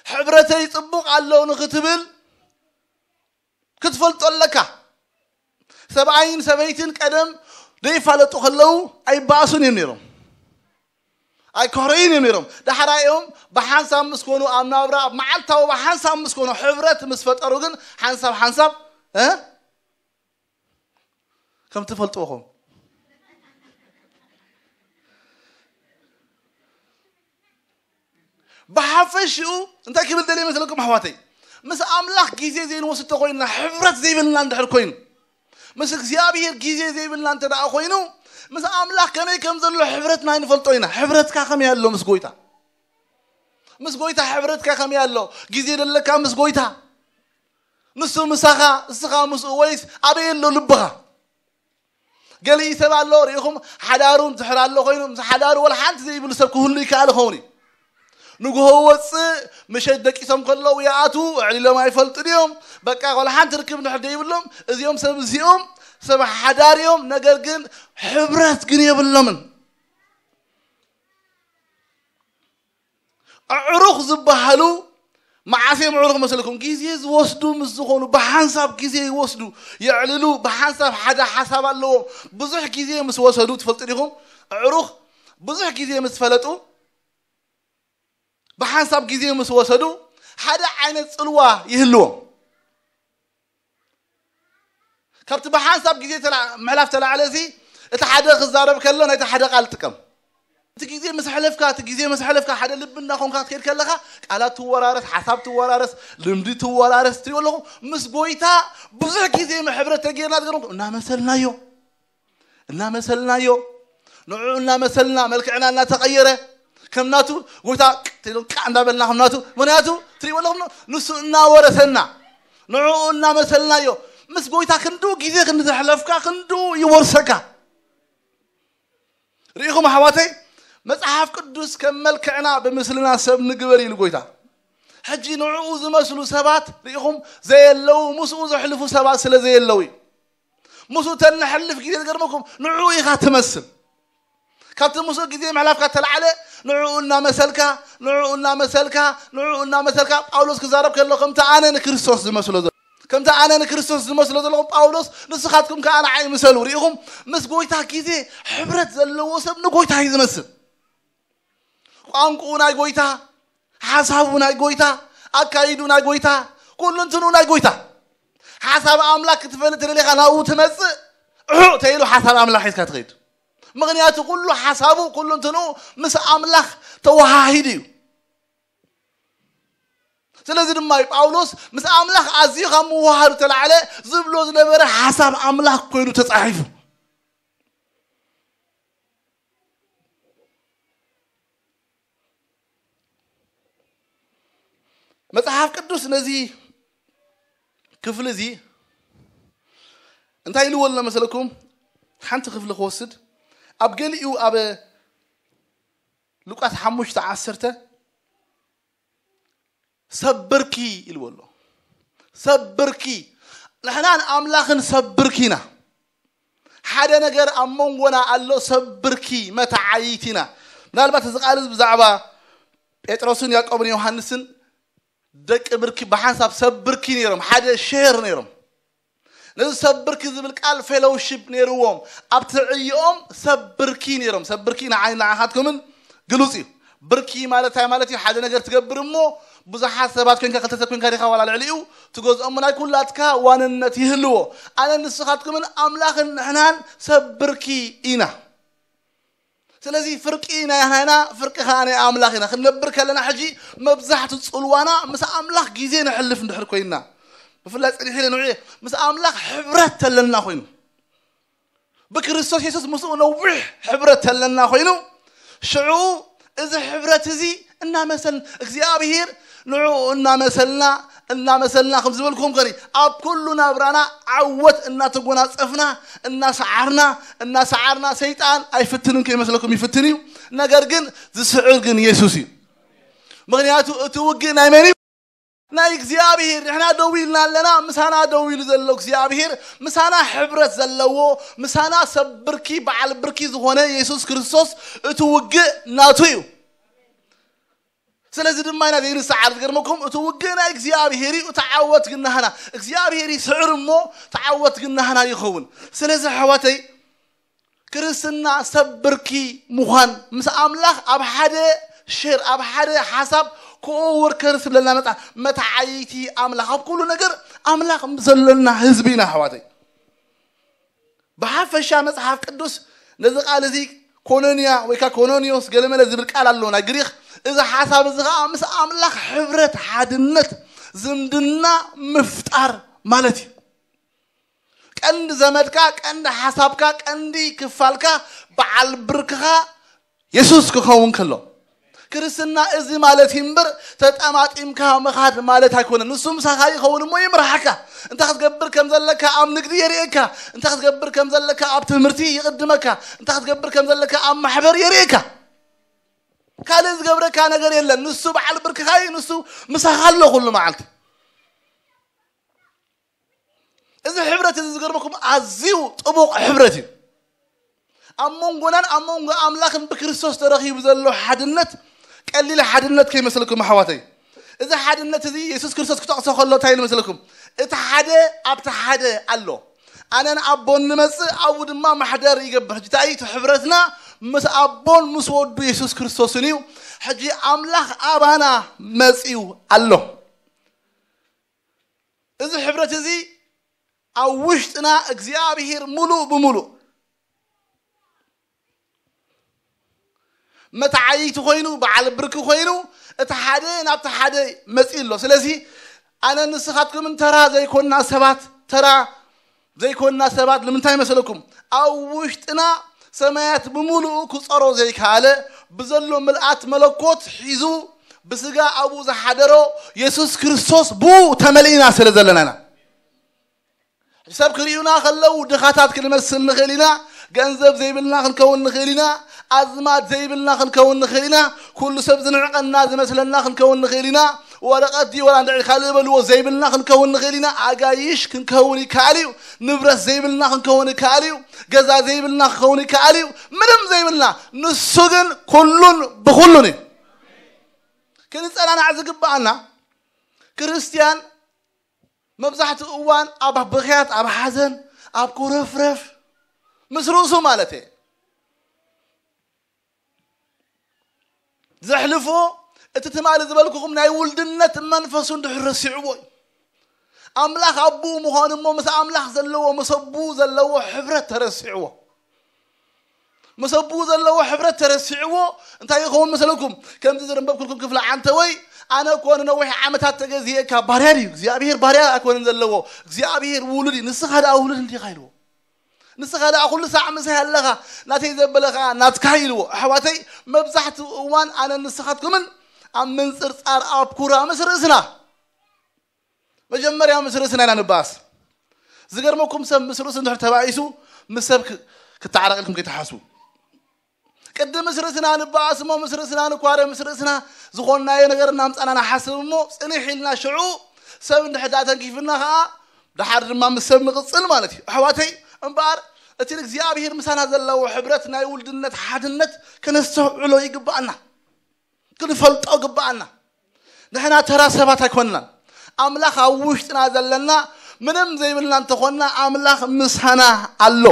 ሕብረተይ ጽቡቕ ኣሎ ንኽትብል ክትፈልጦ ኣለካ። ሰብኣይን ሰበይትን ቀደም ዘይፋለጡ ከለዉ ኣይበኣሱን እዮም ነይሮም። ኣይኮረዩን እዮም ነይሮም። ዳሕራዮም ብሓንሳብ ምስ ኮኑ ኣብ ናብራ፣ ኣብ መዓልታዊ ብሓንሳብ ምስ ኮኑ ሕብረት ምስ ፈጠሩ ግን ሓንሳብ ሓንሳብ፣ እ? ከም ትፈልጥዎ ኹም። ብሓፈሽኡ እንታይ ክብል ደልየ መስለኩም ኣሕዋተይ? ምስ ኣምላኽ ግዜ ዘይንወስድ ተኾይንና፣ ሕብረት ዘይብልና እንድሕር ኮይኑ፣ ምስ እግዚኣብሔር ግዜ ዘይብልና እንተ ደኣ ኮይኑ፣ ምስ ኣምላኽ ከመይ ከም ዘሎ ሕብረትና ኣይንፈልጦ ኢና። ሕብረትካ ከመይ ኣሎ ምስ ጎይታ? ምስ ጎይታ ሕብረትካ ከመይ ኣሎ? ግዜ ደለካ ምስ ጎይታ? ንሱ ምሳኻ፣ እስኻ ምስኡ፣ ወይስ ኣበይ ኣሎ ልብኻ? ገሊኡ ሰብ ኣሎ ርኢኹም፣ ሓዳሩ እንድሕር ኣሎ ኮይኑ፣ ምስ ሓዳሩ ወላ ሓንቲ ዘይብሉ ሰብ ክህሉ ይከኣል ይኸውን እዩ። ንግሆ ወፅእ፣ ምሸት ደቂሶም ከለዉ ይኣትዉ፣ ኣዕሊሎም ኣይፈልጡን እዮም። በቃ፣ ወላ ሓንቲ ርክብ እንድሕር ዘይብሎም፣ እዚኦም ሰብ እዚኦም ሰብ ሓዳር እዮም፣ ነገር ግን ሕብረት ግን የብሎምን። ኣዕሩኽ ዝበሃሉ መዓስ እዮም ኣዕሩኽ መስለኩም? ግዜ ዝወስዱ ምስ ዝኾኑ፣ ብሓንሳብ ግዜ ይወስዱ፣ የዕልሉ፣ ብሓንሳብ ሓደ ሓሳብ ኣለዎም። ብዙሕ ግዜ ምስ ወሰዱ፣ ትፈልጡ ዲኹም? ኣዕሩኽ ብዙሕ ግዜ ምስ ፈለጡ፣ ብሓንሳብ ግዜ ምስ ወሰዱ፣ ሓደ ዓይነት ጽልዋ ይህልዎም። ካብቲ ብሓንሳብ ግዜ ተላ-፣ ምሕላፍ ተላዕለ እዚ፣ እቲ ሓደ ክዛረብ ከሎ ናይቲ ሓደ ቃል ጥቀም። እቲ ግዜ ምስ ሕለፍካ፣ እቲ ግዜ ምስ ሕለፍካ፣ ሓደ ልቢ እናኾንካ ክትከይድ ከለኻ፣ ቃላት ትወራረስ፣ ሓሳብ ትወራረስ፣ ልምዲ ትወራረስ፣ ትሪኦ ኣለኹ። ምስ ጎይታ ብዙሕ ግዜ ሕብረት ተጌርና ዝገርምኩም፣ እናመሰልናዮ፣ እናመሰልናዮ፣ ንዕኡ እናመሰልና፣ መልክዕና እናተቐየረ፣ ከም ናቱ ጎይታ ቃ እንዳበልና፣ ከም ናቱ፣ ምኽንያቱ ትሪእዎ ኣለኹም፣ ንሱ እናወረሰና፣ ንዕኡ እናመሰልናዮ። ምስ ጎይታ ክንድኡ ግዜ ክንዘሕለፍካ፣ ክንድኡ ይወርሰካ። ርኢኹም ኣሕዋተይ፣ መጽሓፍ ቅዱስ ከም መልክዕና ብምስልና ሰብ ንግበር ኢሉ ጎይታ። ሕጂ ንዕኡ ዝመስሉ ሰባት ርኢኹም ዘየለዉ፣ ምስኡ ዘሕልፉ ሰባት ስለ ዘየለዉ እዩ። ምስኡ ተንሕልፍ ግዜ ዝገርመኩም ንዕኡ ኢኻ ትመስል። ካብቲ ምስኡ ግዜ ምሕላፍካ ተላዕለ ንዕኡ እናመሰልካ፣ ንዕኡ እናመሰልካ፣ ንዕኡ እናመሰልካ። ጳውሎስ ክዛረብ ከሎ ከምቲ ኣነ ንክርስቶስ ዝመስሎ ዘሎ፣ ከምቲ ኣነ ንክርስቶስ ዝመስሎ ዘለኹም ጳውሎስ ንስኻትኩም ከኣ ንዓይ ምሰሉ። ርኢኹም፣ ምስ ጎይታ ግዜ ሕብረት ዘለዎ ሰብ ንጎይታ እዩ ዝመስል። ቋንቁኡ ናይ ጎይታ፣ ሓሳቡ ናይ ጎይታ፣ ኣካይዱ ናይ ጎይታ፣ ኩሉ እንትኑ ናይ ጎይታ። ሓሳብ ኣምላኽ ክትፈልጥ ትደሊኻ ናብኡ ትመጽእ፣ እሑ ተይሉ ሓሳብ ኣምላኽ ሒዝካ ትኸይድ። ምኽንያቱ ኩሉ ሓሳቡ፣ ኩሉ እንትኑ ምስ ኣምላኽ ተወሃሂዱ እዩ። ስለዚ ድማ እዩ ጳውሎስ ምስ ኣምላኽ ኣዝዩ ካብ ምውሃዱ ተላዕለ ዝብሎ ዝነበረ ሓሳብ ኣምላኽ ኮይኑ ተጻሒፉ። መጽሓፍ ቅዱስ ነዚ ክፍሊ እዚ እንታይ ኢልዎ ኣሎ መሰለኩም? ሓንቲ ክፍሊ ክወስድ ኣብ ገሊኡ ኣብ ሉቃስ ሓሙሽተ ዓሰርተ ሰብ ብርኪ ኢልዎ ኣሎ። ሰብ ብርኪ። ንሕናን ኣምላኽን ሰብ ብርኪ ኢና። ሓደ ነገር ኣብ መንጎና ኣሎ። ሰብ ብርኪ መተዓይይት ኢና። ምናልባት እዚ ቃል እዚ ብዛዕባ ጴጥሮስን ያዕቆብን ዮሃንስን ደቂ ብርኪ ብሓንሳብ ሰብ ብርኪ ነይሮም፣ ሓደ ሸር ነይሮም። ነዚ ሰብ ብርኪ ዝብል ቃል ፌሎውሺፕ ነይርዎም። ኣብቲ ዕይኦም ሰብ ብርኪ ነይሮም። ሰብ ብርኪ ንዓይ ንዓኻትኩምን ግሉጽ እዩ። ብርኪ ማለት እንታይ ማለት እዩ? ሓደ ነገር ትገብር እሞ ብዙሓት ሰባት ኮንካ ክልተ ሰብ ኮንካ ዲኻ ዋላ ልዕሊኡ ትገዝኦሞ ናይ ኩላትካ ዋንነት ይህልዎ። ኣነ ንስኻትኩምን ኣምላኽን ንሕናን ሰብ ብርኪ ኢና። ስለዚ ፍርቂ ናይ ናይና ፍርቂ ከዓ ናይ ኣምላኽ ኢና። ክንነብር ከለና ሕጂ መብዛሕቱ ጽልዋና ምስ ኣምላኽ ግዜ ነሕልፍ እንድሕር ኮይንና፣ ብፍላይ ጽኒሕ ኢለ ንውዒ ምስ ኣምላኽ ሕብረት ተለና ኮይኑ፣ ብክርስቶስ የሱስ ምስኡ ነዊሕ ሕብረት ተለና ኮይኑ፣ ሽዑ እዚ ሕብረት እዚ እናመሰል እግዚኣብሔር ንዕኡ እናመሰልና እናመሰልና ከም ዝበልኩም ከኒ ኣብ ኩሉ ናብራና ዓወት እናተጎናጸፍና እናሰዓርና እናሰዓርና ሰይጣን ኣይፍትንን ከይመስለኩም ይፍትን እዩ። ነገር ግን ዝስዕር ግን የሱስ እዩ። ምክንያቱ እቲ ውግእ ናይ መን እዩ? ናይ እግዚኣብሔር። ንሕና ደው ኢልና ኣለና፣ ምሳና ደው ኢሉ ዘሎ እግዚኣብሔር ምሳና ሕብረት ዘለዎ ምሳና ሰብ ብርኪ በዓል ብርኪ ዝኾነ የሱስ ክርስቶስ እቲ ውግእ ናቱ እዩ። ስለዚ ድማ ኢና ዘይንሰዓር። ዝገርመኩም እቲ ውግእ ናይ እግዚኣብሔር እዩ፣ እቲ ዓወት ግን ናህና። እግዚኣብሔር ይስዕር እሞ እቲ ዓወት ግን ናህና ይኸውን። ስለዚ ኣሕዋተይ ክርስትና ሰብ ብርኪ ምዃን ምስ ኣምላኽ ኣብ ሓደ ሸር ኣብ ሓደ ሓሳብ ኮወርከር ስብለና መጣ መተዓይቲ ኣምላኽ ኣብ ኩሉ ነገር ኣምላኽ ምስ ዘለና ህዝቢ ኢና ኣሕዋተይ። ብሓፈሻ መጽሓፍ ቅዱስ ነዚ ቃል እዚ ኮኖንያ ወይ ከዓ ኮኖንዮስ ገለመለ ዝብል ቃል ኣሎ ናይ ግሪኽ። እዚ ሓሳብ እዚ ከዓ ምስ ኣምላኽ ሕብረት ሓድነት ዝምድና ምፍጣር ማለት እዩ። ቀንዲ ዘመድካ ቀንዲ ሓሳብካ ቀንዲ ክፋልካ በዓል ብርክኻ የሱስ ክኸውን ከሎ ክርስትና እዚ ማለት እዩ እምበር ተጠማጢምካ ምኻድ ማለት ኣይኮነን። ንሱ ምሳኻ ይኸውን እሞ ይምርሓካ። እንታይ ክትገብር ከም ዘለካ ኣብ ንግዲ የርእየካ። እንታይ ክትገብር ከም ዘለካ ኣብ ትምህርቲ ይቕድመካ። እንታይ ክትገብር ከም ዘለካ ኣብ ማሕበር የርእየካ። ካልእ ዝገብረካ ነገር የለን። ንሱ በዓል ብርክኻ እዩ። ንሱ ምሳኻ ኣሎ ኩሉ መዓልቲ። እዚ ሕብረት እዚ ዝገርመኩም ኣዝዩ ጥቡቕ ሕብረት እዩ። ኣብ መንጎናን ኣብ መንጎ ኣምላኽን ብክርስቶስ ተረኺቡ ዘሎ ሓድነት ቀሊል ሓድነት ከይመስለኩም ኣሕዋተይ። እዚ ሓድነት እዚ የሱስ ክርስቶስ ክጠቕሶ ከሎ እንታይ ይመስለኩም? እቲ ሓደ ኣብቲ ሓደ ኣሎ። ኣነን ኣቦን ንመጽእ ኣብኡ ድማ ማሕደር ይገብር። ሕጂ እንታይ እቲ ሕብረትና ምስ ኣቦን ምስ ወዱ የሱስ ክርስቶስን እዩ። ሕጂ ኣምላኽ ኣባና መጽዩ ኣሎ። እዚ ሕብረት እዚ ኣብ ውሽጥና እግዚኣብሔር ሙሉእ ብሙሉእ መተዓይይቲ ኮይኑ በዓል ብርኪ ኮይኑ እቲ ሓደ ናብቲ ሓደ መፂእ ኣሎ። ስለዚ ኣነ ንስኻትኩምን ተራ ዘይኮንና ሰባት ተራ ዘይኮንና ሰባት ንምንታይ መሰለኩም? ኣብ ውሽጥና ሰማያት ብምሉኡ ክፀሮ ዘይከኣለ ብዘሎ ምልኣት መለኮት ሒዙ ብስጋ ኣብኡ ዝሓደሮ የሱስ ክርስቶስ ብኡ ተመሊእና ስለ ዘለና ኢና። ሰብ ክርእዩና ከለዉ ድኻታት ክንመስል ንኽእል ኢና። ገንዘብ ዘይብልና ክንከውን ንኽእል ኢና። ኣዝማድ ዘይብልና ክንከውን ንኽእል ኢና። ኩሉ ሰብ ዝንዕቐና ዝመስለና ክንከውን ንኽእል ኢና። ወረቐት ድዩ ወላ እንድዒ ካልእ በልዎ ዘይብልና ክንከውን ንኽእል ኢና። ኣጋይሽ ክንከውን ይከኣል እዩ። ንብረት ዘይብልና ክንከውን ይከኣል እዩ። ገዛ ዘይብልና ክኸውን ይከኣል እዩ። ምንም ዘይብልና ንሱ ግን ኩሉን ብኹሉን እዩ። ክንጸናናዕ ዝግብኣና ክርስትያን መብዛሕትኡ እዋን ኣብ ብኽያት ኣብ ሓዘን ኣብ ኮረፍረፍ ምስ ርእሱ ማለት እየ ዘሕልፎ። እቲ ትማሊ ዝበልኩኹም ናይ ውልድነት መንፈሱ እንድሕር ረሲዕዎ እዩ። ኣምላኽ ኣቦኡ ምዃኑ እሞ ምስ ኣምላኽ ዘለዎ ምስ ኣቦኡ ዘለዎ ሕብረት ተረሲዕዎ። ምስ ኣቦኡ ዘለዎ ሕብረት ተረሲዕዎ እንታይ ይኸውን መሰለኩም? ከምዚ ዝረንበብኩልኩም ክፍሊ ዓንተ ወይ ኣነ እኮ ንነዊሕ ዓመታት ተገዚኤካ ባርያ ድዩ እግዚኣብሔር ባርያ ኣይኮነን ዘለዎ እግዚኣብሔር ውሉድ እዩ ንስኻ ደኣ ውሉድ እንዲኻ ኢልዎ። ንስኻ ደኣ ኩሉ ሳዕ ምሳይ ኣለኻ ናተይ ዘበለ ከዓ ናትካ ኢልዎ። ኣሕዋተይ መብዛሕትኡ እዋን ኣነ ንስኻትኩምን ኣብ ምንፅርፃር ኣብ ኩራ ምስ ርእስና መጀመርያ ምስ ርእስና ኢና ንባኣስ። ዝገርመኩም ሰብ ምስ ርእሱ እንድሕር ተባኢሱ ምስ ሰብ ክ- ክተዓረቕ ኢልኩም ከይትሓስቡ። ቅዲ ምስ ርእስና ንበኣስ እሞ ምስ ርእስና ንኳረ፣ ምስ ርእስና ዝኾንናዮ ነገር እናምፃና ንሓስብ እሞ ፅንሕ ኢልና ሽዑ ሰብ እንድሕር ደኣ ተንኪፍና ከዓ ደሓር ድማ ምስ ሰብ ንቕፅል ማለት እዩ። ኣሕዋተይ እምበኣር እቲ እግዚኣብሔር ምሳና ዘለዎ ሕብረት ናይ ውልድነት ሓድነት ከነስተውዕሎ ይግባኣና። ክንፈልጦ ግባኣና። ንሕና ተራ ሰባት ኣይኮንናን። ኣምላኽ ኣብ ውሽጥና ዘለና ምንም ዘይብልና እንተኾንና ኣምላኽ ምሳና ኣሎ።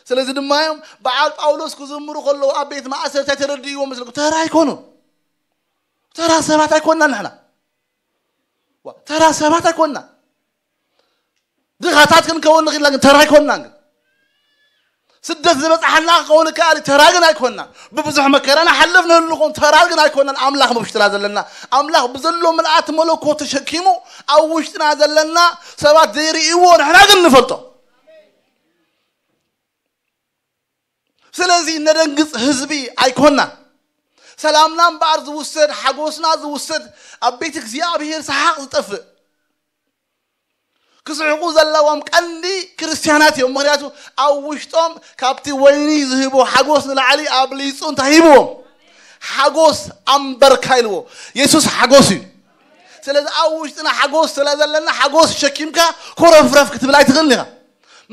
ስለዚ ድማ እዮም በዓል ጳውሎስ ክዝምሩ ከለዉ ኣብ ቤት ማእሰርቲ ተረድእዎ መስለኩም። ተራ ኣይኮኑ። ተራ ሰባት ኣይኮንና ንሕና። ዋ፣ ተራ ሰባት ኣይኮንና። ድኻታት ክንከውን ንኽእልና ግን ተራ ኣይኮንናን። ግን ስደት ዝበፅሓና ክኸውን ይከኣል እዩ፣ ተራ ግን ኣይኮንናን። ብብዙሕ መከራ ንሓልፍ ንህልኾን ተራ ግን ኣይኮንናን። ኣምላኽ ኣብ ውሽጥና ዘለና ኣምላኽ ብዘሎ ምልኣት መለኮት ተሸኪሙ ኣብ ውሽጥና ዘለና ሰባት ዘይርእይዎ ንሕና ግን ንፈልጦ። ስለዚ እነደንግጽ ህዝቢ ኣይኮናን። ሰላምና እምበኣር ዝውሰድ፣ ሓጎስና ዝውሰድ፣ ኣብ ቤት እግዚኣብሔር ሰሓቕ ዝጠፍእ። ክስሕቁ ዘለዎም ቀንዲ ክርስትያናት እዮም። ምኽንያቱ ኣብ ውሽጦም ካብቲ ወይኒ ዝህቦ ሓጎስ ንላዕሊ ኣብሊጹ እንታይ ሂብዎም? ሓጎስ ኣምበርካ ኢልዎ። የሱስ ሓጎስ እዩ። ስለዚ ኣብ ውሽጥና ሓጎስ ስለ ዘለና ሓጎስ ሸኪምካ ኮረፍረፍ ክትብል ኣይትኽእልን ኢኻ።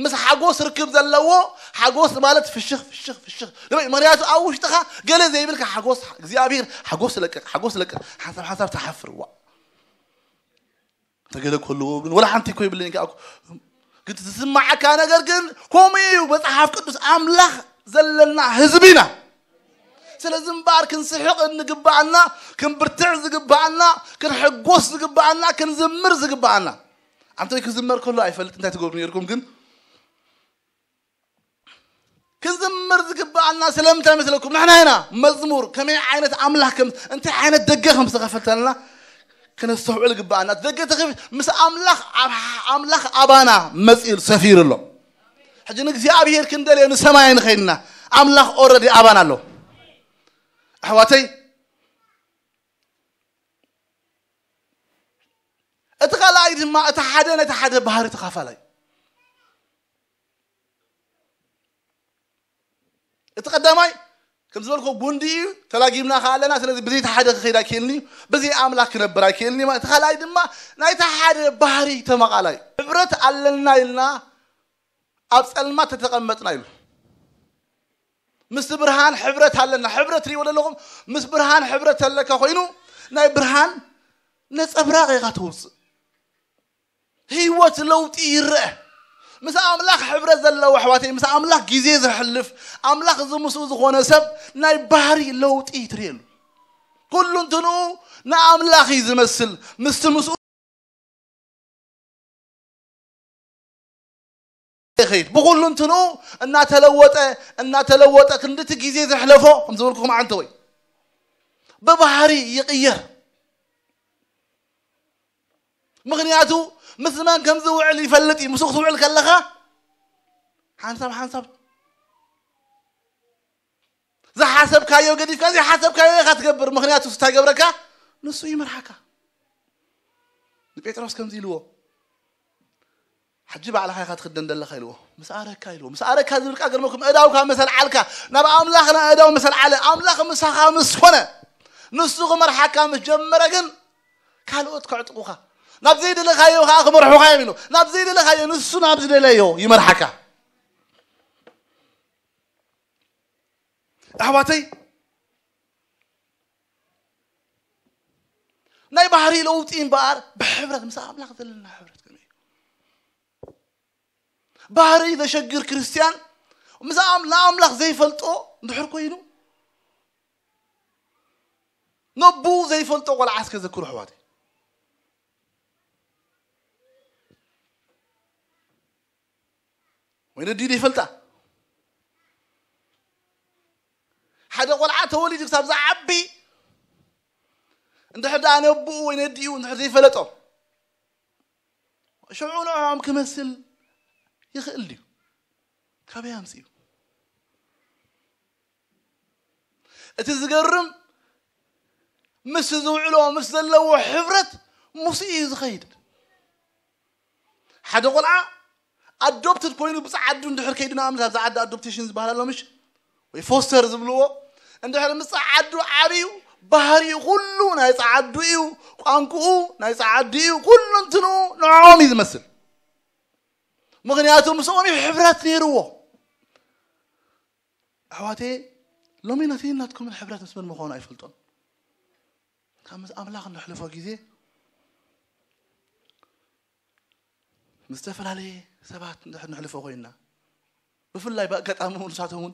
ምስ ሓጎስ ርክብ ዘለዎ ሓጎስ ማለት ፍሽኽ ፍሽኽ ፍሽኽ ልበይ። ምኽንያቱ ኣብ ውሽጥኻ ገለ ዘይብልካ ሓጎስ እግዚኣብሔር ሓጎስ ለቅቕ፣ ሓጎስ ለቅቕ፣ ሓንሳብ ሓንሳብ ትሓፍር። ዋ ተገለ ከልዎ ግን ወላ ሓንቲ እኮ ይብለኝ ከኣ እኮ። ግን ዝስማዓካ ነገር ግን ከምኡ እዩ። መጽሓፍ ቅዱስ ኣምላኽ ዘለና ህዝቢ ኢና። ስለዚ እምበኣር ክንስሕቕ እንግባኣና፣ ክንብርትዕ ዝግባኣና፣ ክንሕጎስ ዝግባኣና፣ ክንዝምር ዝግባኣና። ኣንተ ክዝመር ከሎ ኣይፈልጥ እንታይ ትገብሩ ነርኩም ግን ክንዝምር ዝግባኣና ስለምንታይ መስለኩም? ንሕና ኢና መዝሙር ከመይ ዓይነት ኣምላኽ ከም እንታይ ዓይነት ደገ ከም ዝተኸፈተልና ክነስተውዕል ግባኣና። ደገ ተኸፊት ምስ ኣምላኽ ኣብ ኣምላኽ ኣባና መጺኡ ሰፊሩ ኣሎ። ሕጂ ንእግዚኣብሔር ክንደልዮ ንሰማይ ንኸይድና ኣምላኽ ኦረዲ ኣባና ኣሎ። ኣሕዋተይ እቲ ካልኣይ ድማ እቲ ሓደ ነቲ ሓደ ባህሪ ተኻፋላይ እቲ ቀዳማይ ከም ዝበልኮ ጉንዲ እዩ። ተላጊምና ከ ኣለና። ስለዚ ብዘይ ሓደ ክኸይድ ኣይክእልን እዩ። ብዘይ ኣምላኽ ክነብር ኣይክእልን እዩ። እቲ ካልኣይ ድማ ናይቲ ሓደ ባህሪ ተመቓላይ ሕብረት ኣለና ኢልና ኣብ ጸልማት ተተቐመጥና ኢሉ ምስቲ ብርሃን ሕብረት ኣለና። ሕብረት ሪእዎ ዘለኹም ምስ ብርሃን ሕብረት ተለካ ኮይኑ ናይ ብርሃን ነጸብራቕ ኢኻ ትውፅእ። ህይወት ለውጢ ይረአ። ምስ ኣምላኽ ሕብረት ዘለዎ ኣሕዋተይ ምስ ኣምላኽ ግዜ ዘሕልፍ ኣምላኽ እዚ ምስኡ ዝኾነ ሰብ ናይ ባህሪ ለውጢ ትርእየሉ። ኩሉ እንትንኡ ንኣምላኽ እዩ ዝመስል። ምስቲ ምስኡ ይኸይድ ብኹሉ እንትንኡ እናተለወጠ እናተለወጠ ክንድቲ ግዜ ዘሕለፎ ከም ዝበልኩኹም ዓንተ ወይ ብባህሪ ይቕየር። ምኽንያቱ ምስ መን ከም ዝውዕል ይፈልጥ እዩ። ምስኡ ክትውዕል ከለኻ ሓንሳብ ሓንሳብ ዝሓሰብካዮ ገዲፍካ ዘይሓሰብካዮ ኢኻ ትገብር። ምኽንያቱ እንታይ ገብረካ? ንሱ ይመርሓካ። ንጴጥሮስ ከምዚ ኢልዎ፣ ሕጂ ባዕልኻ ኢኻ ትኽደን ዘለኻ ኢልዎ። ምስ ኣረካ ኢልዎ። ምስ ኣረካ ዝብል ቃል ገርመኩም እዳውካ መሰል ዓልካ ናብ ኣምላኽና እዳው መሰል ዓለ ኣምላኽ ምሳኻ ምስ ኮነ ንሱ ክመርሓካ ምስ ጀመረ ግን ካልኦት ከዕጥቑኻ ናብ ዘይደለኻዮ ከዓ ክመርሑኻ እዮም ኢሉ ናብ ዘይደለኻዮ ንሱ ናብ ዝደለዮ ይመርሓካ። ኣሕዋተይ ናይ ባህሪ ለውጢ እምበኣር ብሕብረት ምስ ኣምላኽ ዘለና ሕብረት ከመይ እዩ? ባህሪ ዘሸግር ክርስትያን ምስ ኣም- ንኣምላኽ ዘይፈልጦ እንድሕር ኮይኑ ነቡ ዘይፈልጦ ቆልዓ እስከ ዘክሩ ኣሕዋተይ። ወይ ነዲኡ ይፈልጣ ሓደ ቆልዓ ተወሊዱ ክሳብ ዝዓቢ እንድሕር ደኣ ነብኡ ወይ ነዲኡ እንድሕር ዘይፈለጦ ሽዑ ንዕኦም ክመስል ይኽእል ድዩ? ካበይ ኣምፅኡ? እቲ ዝገርም ምስ ዝውዕሎ ምስ ዘለዎ ሕብረት ምስኡ እዩ ዝኸይድ። ሓደ ቆልዓ ኣዶፕትድ ኮይኑ ብፃዓዱ እንድሕር ከይዱ ንኣብነት ኣብዚ ዓዲ ኣዶፕቴሽን ዝበሃል ኣሎ ምሽ ወይ ፎስተር ዝብልዎ እንድሕር ምስ ፃዓዱ ዓብዩ ባህሪኡ ኩሉ ናይ ፃዓዱ እዩ። ቋንቁኡ ናይ ፃዓዱ እዩ። ኩሉ እንትንኡ ንዕኦም እዩ ዝመስል። ምክንያቱ ምስኦም እዩ ሕብረት ነይርዎ። ኣሕዋቴ፣ ሎሚ ነቲ ናትኩምን ሕብረት ምስ መን ምዃኑ ኣይፈልጦን። ካብ ምስ ኣምላኽ እንሕልፎ ግዜ ምስ ዝተፈላለየ ሰባት እንድሕር ንሕልፎ ኮይንና፣ ብፍላይ ብኣጋጣሚ እውን ንሳቶም እውን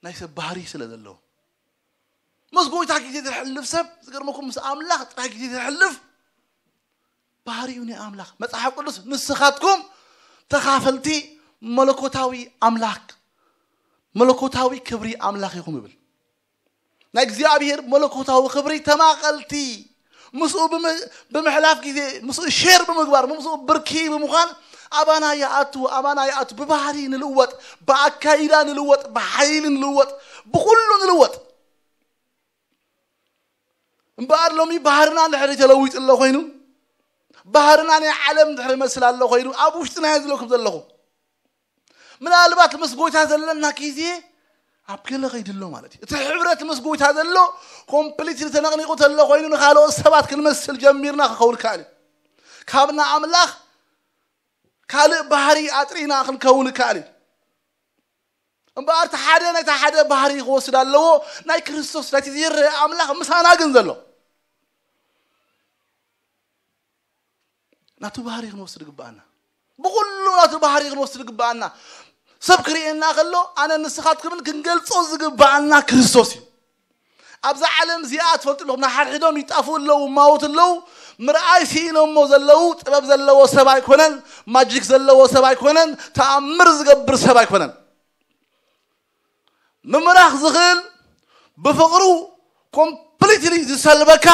ናይ ሰብ ባህሪ ስለ ዘለዎ፣ ምስ ጎይታ ግዜ ዘሕልፍ ሰብ፣ ዝገርመኩም፣ ምስ ኣምላኽ ጥራይ ግዜ ዘሕልፍ ባህሪኡ ናይ ኣምላኽ። መጽሓፍ ቅዱስ ንስኻትኩም ተኻፈልቲ መለኮታዊ ኣምላኽ፣ መለኮታዊ ክብሪ ኣምላኽ ኢኹም ይብል። ናይ እግዚኣብሔር መለኮታዊ ክብሪ ተማቐልቲ ምስኡ ብምሕላፍ ግዜ ምስኡ ሼር ብምግባር ምስኡ ብርኪ ብምዃን ኣባና ይኣቱ ኣባና ይኣቱ። ብባህሪ ንልወጥ፣ ብኣካይዳ ንልወጥ፣ ብሓይሊ ንልወጥ፣ ብኩሉ ንልወጥ። እምበኣር ሎሚ ባህርና እንድሕሪ ተለዊጡ ኣሎ ኮይኑ፣ ባህርና ናይ ዓለም እንድሕሪ መስል ኣሎ ኮይኑ፣ ኣብ ውሽጥና እየ ዝለኩም ዘለኹ። ምናልባት ምስ ጎይታ ዘለና ግዜ ኣብ ገለ ከይድሎ ማለት እዩ። እቲ ሕብረት ምስ ጎይታ ዘሎ ኮምፕሊት ተነቕኒቑ ተሎ ኮይኑ ንካልኦት ሰባት ክንመስል ጀሚርና ክኸውን ይከኣል እዩ። ካብና ኣምላኽ ካልእ ባህሪ ኣጥሪና ክንከውን ይከኣል እዩ። እምበኣር እቲ ሓደ ናይቲ ሓደ ባህሪ ክወስድ ኣለዎ። ናይ ክርስቶስ ናይቲ ዘይረአ ኣምላኽ ምሳና ግን ዘሎ ናቱ ባህሪ ክንወስድ ግብኣና። ብኩሉ ናቱ ባህሪ ክንወስድ ግብኣና። ሰብ ክርእየና ከሎ ኣነ ንስኻትኩምን ክንገልጾ ዝግብኣና ክርስቶስ እዩ። ኣብዛ ዓለም እዚኣ ትፈልጡ ኣለኹም፣ ንሓድሕዶም ይጣፍኡ ኣለዉ፣ ማውት ኣለዉ። ምርኣይ ስኢኖሞ ዘለዉ ጥበብ ዘለዎ ሰብ ኣይኮነን፣ ማጂክ ዘለዎ ሰብ ኣይኮነን፣ ተኣምር ዝገብር ሰብ ኣይኮነን። ምምራኽ ዝኽእል ብፍቕሩ ኮምፕሊትሊ ዝሰልበካ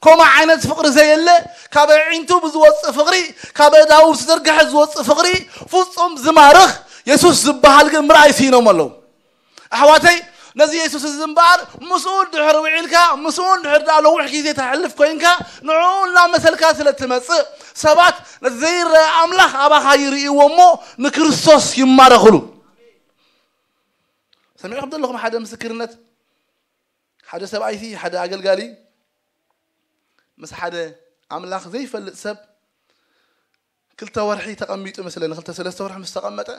ከምኡ ዓይነት ፍቕሪ ዘየለ፣ ካብ ኣዒንቱ ብዝወፅእ ፍቕሪ፣ ካብ ኣእዳዉ ዝተዘርግሐ ዝወፅእ ፍቕሪ ፍፁም ዝማርኽ የሱስ ዝበሃል ግን ምርኣይ ስኢኖም ኣለዉ። ኣሕዋተይ፣ ነዚ የሱስ እዚ እምበኣር ምስኡ ድሕር ውዒልካ፣ ምስኡ ድሕር ደኣ ነዊሕ ግዜ ተሕልፍ ኮይንካ፣ ንዕኡ እናመሰልካ ስለ ትመጽእ፣ ሰባት ነቲ ዘይረአ ኣምላኽ ኣባኻ ይርእይዎ እሞ ንክርስቶስ ይማረኽሉ። ሰሚዕኩም ዘለኹም ሓደ ምስክርነት፣ ሓደ ሰብኣይቲ ሓደ ኣገልጋሊ ምስ ሓደ ኣምላኽ ዘይፈልጥ ሰብ ክልተ ወርሒ ተቐሚጡ መስለኒ፣ ክልተ ሰለስተ ወርሒ ምስ ተቐመጠ፣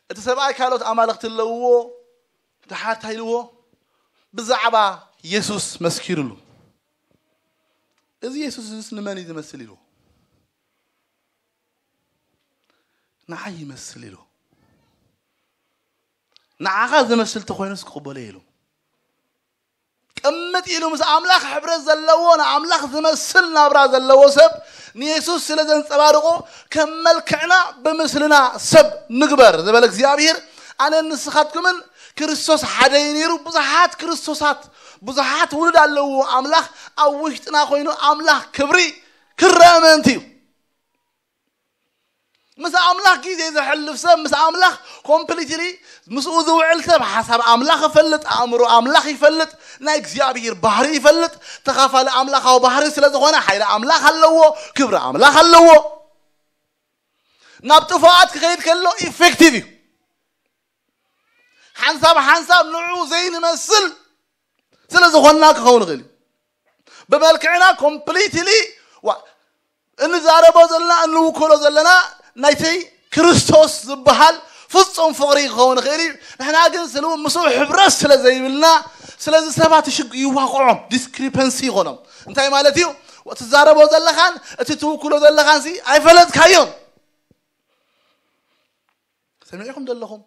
እቲ ሰብኣይ ካልኦት ኣማልኽቲ ኣለውዎ፣ ድሓር እንታይ ኢልዎ? ብዛዕባ የሱስ መስኪሩሉ። "እዚ የሱስ እዚስ ንመን እዩ ዝመስል?" ኢልዎ። "ንዓይ ይመስል" ኢልዎ። "ንዓኻ ዝመስል ተኾይኑስ ክቕበሎ" ኢሉ። ቅምጥ ኢሉ ምስ ኣምላኽ ሕብረት ዘለዎ፣ ንኣምላኽ ዝመስል ናብራ ዘለዎ ሰብ ንየሱስ ስለ ዘንጸባርቆ፣ ከም መልክዕና ብምስልና ሰብ ንግበር ዝበለ እግዚኣብሔር፣ ኣነን ንስኻትኩምን ክርስቶስ ሓደ እዩ ነይሩ። ብዙሓት ክርስቶሳት፣ ብዙሓት ውሉድ ኣለዎ ኣምላኽ ኣብ ውሽጥና ኮይኑ ኣምላኽ ክብሪ ክረአ ምእንቲ እዩ። ምስ ኣምላኽ ግዜ ዘሕልፍ ሰብ፣ ምስ ኣምላኽ ኮምፕሊትሊ ምስኡ ዝውዕል ሰብ ሓሳብ ኣምላኽ ይፈልጥ፣ ኣእምሮ ኣምላኽ ይፈልጥ፣ ናይ እግዚኣብሔር ባህሪ ይፈልጥ። ተኻፋሊ ኣምላኻዊ ባህሪ ስለ ዝኾነ ሓይሊ ኣምላኽ ኣለዎ፣ ክብሪ ኣምላኽ ኣለዎ። ናብ ጥፋኣት ክኸይድ ከሎ ኢፌክቲቭ እዩ። ሓንሳብ ሓንሳብ ንዑ ዘይንመስል ስለ ዝኾንና ክኸውን ይኽእል እዩ። ብመልክዕና ኮምፕሊትሊ እንዛረቦ ዘለና እንውክሎ ዘለና ናይተይ ክርስቶስ ዝበሃል ፍጹም ፍቕሪ ክኸውን ይኽእል እዩ። ንሕና ግን ስለ ምስኡ ሕብረት ስለ ዘይብልና ስለዚ ሰባት ይሽግ ይዋቕዖም፣ ዲስክሪፐንሲ ይኾኖም። እንታይ ማለት እዩ? እቲ ትዛረቦ ዘለኻን እቲ ትውክሎ ዘለኻን ሲ ኣይፈለጥካዮን። ሰሚዕኩም ዘለኹም?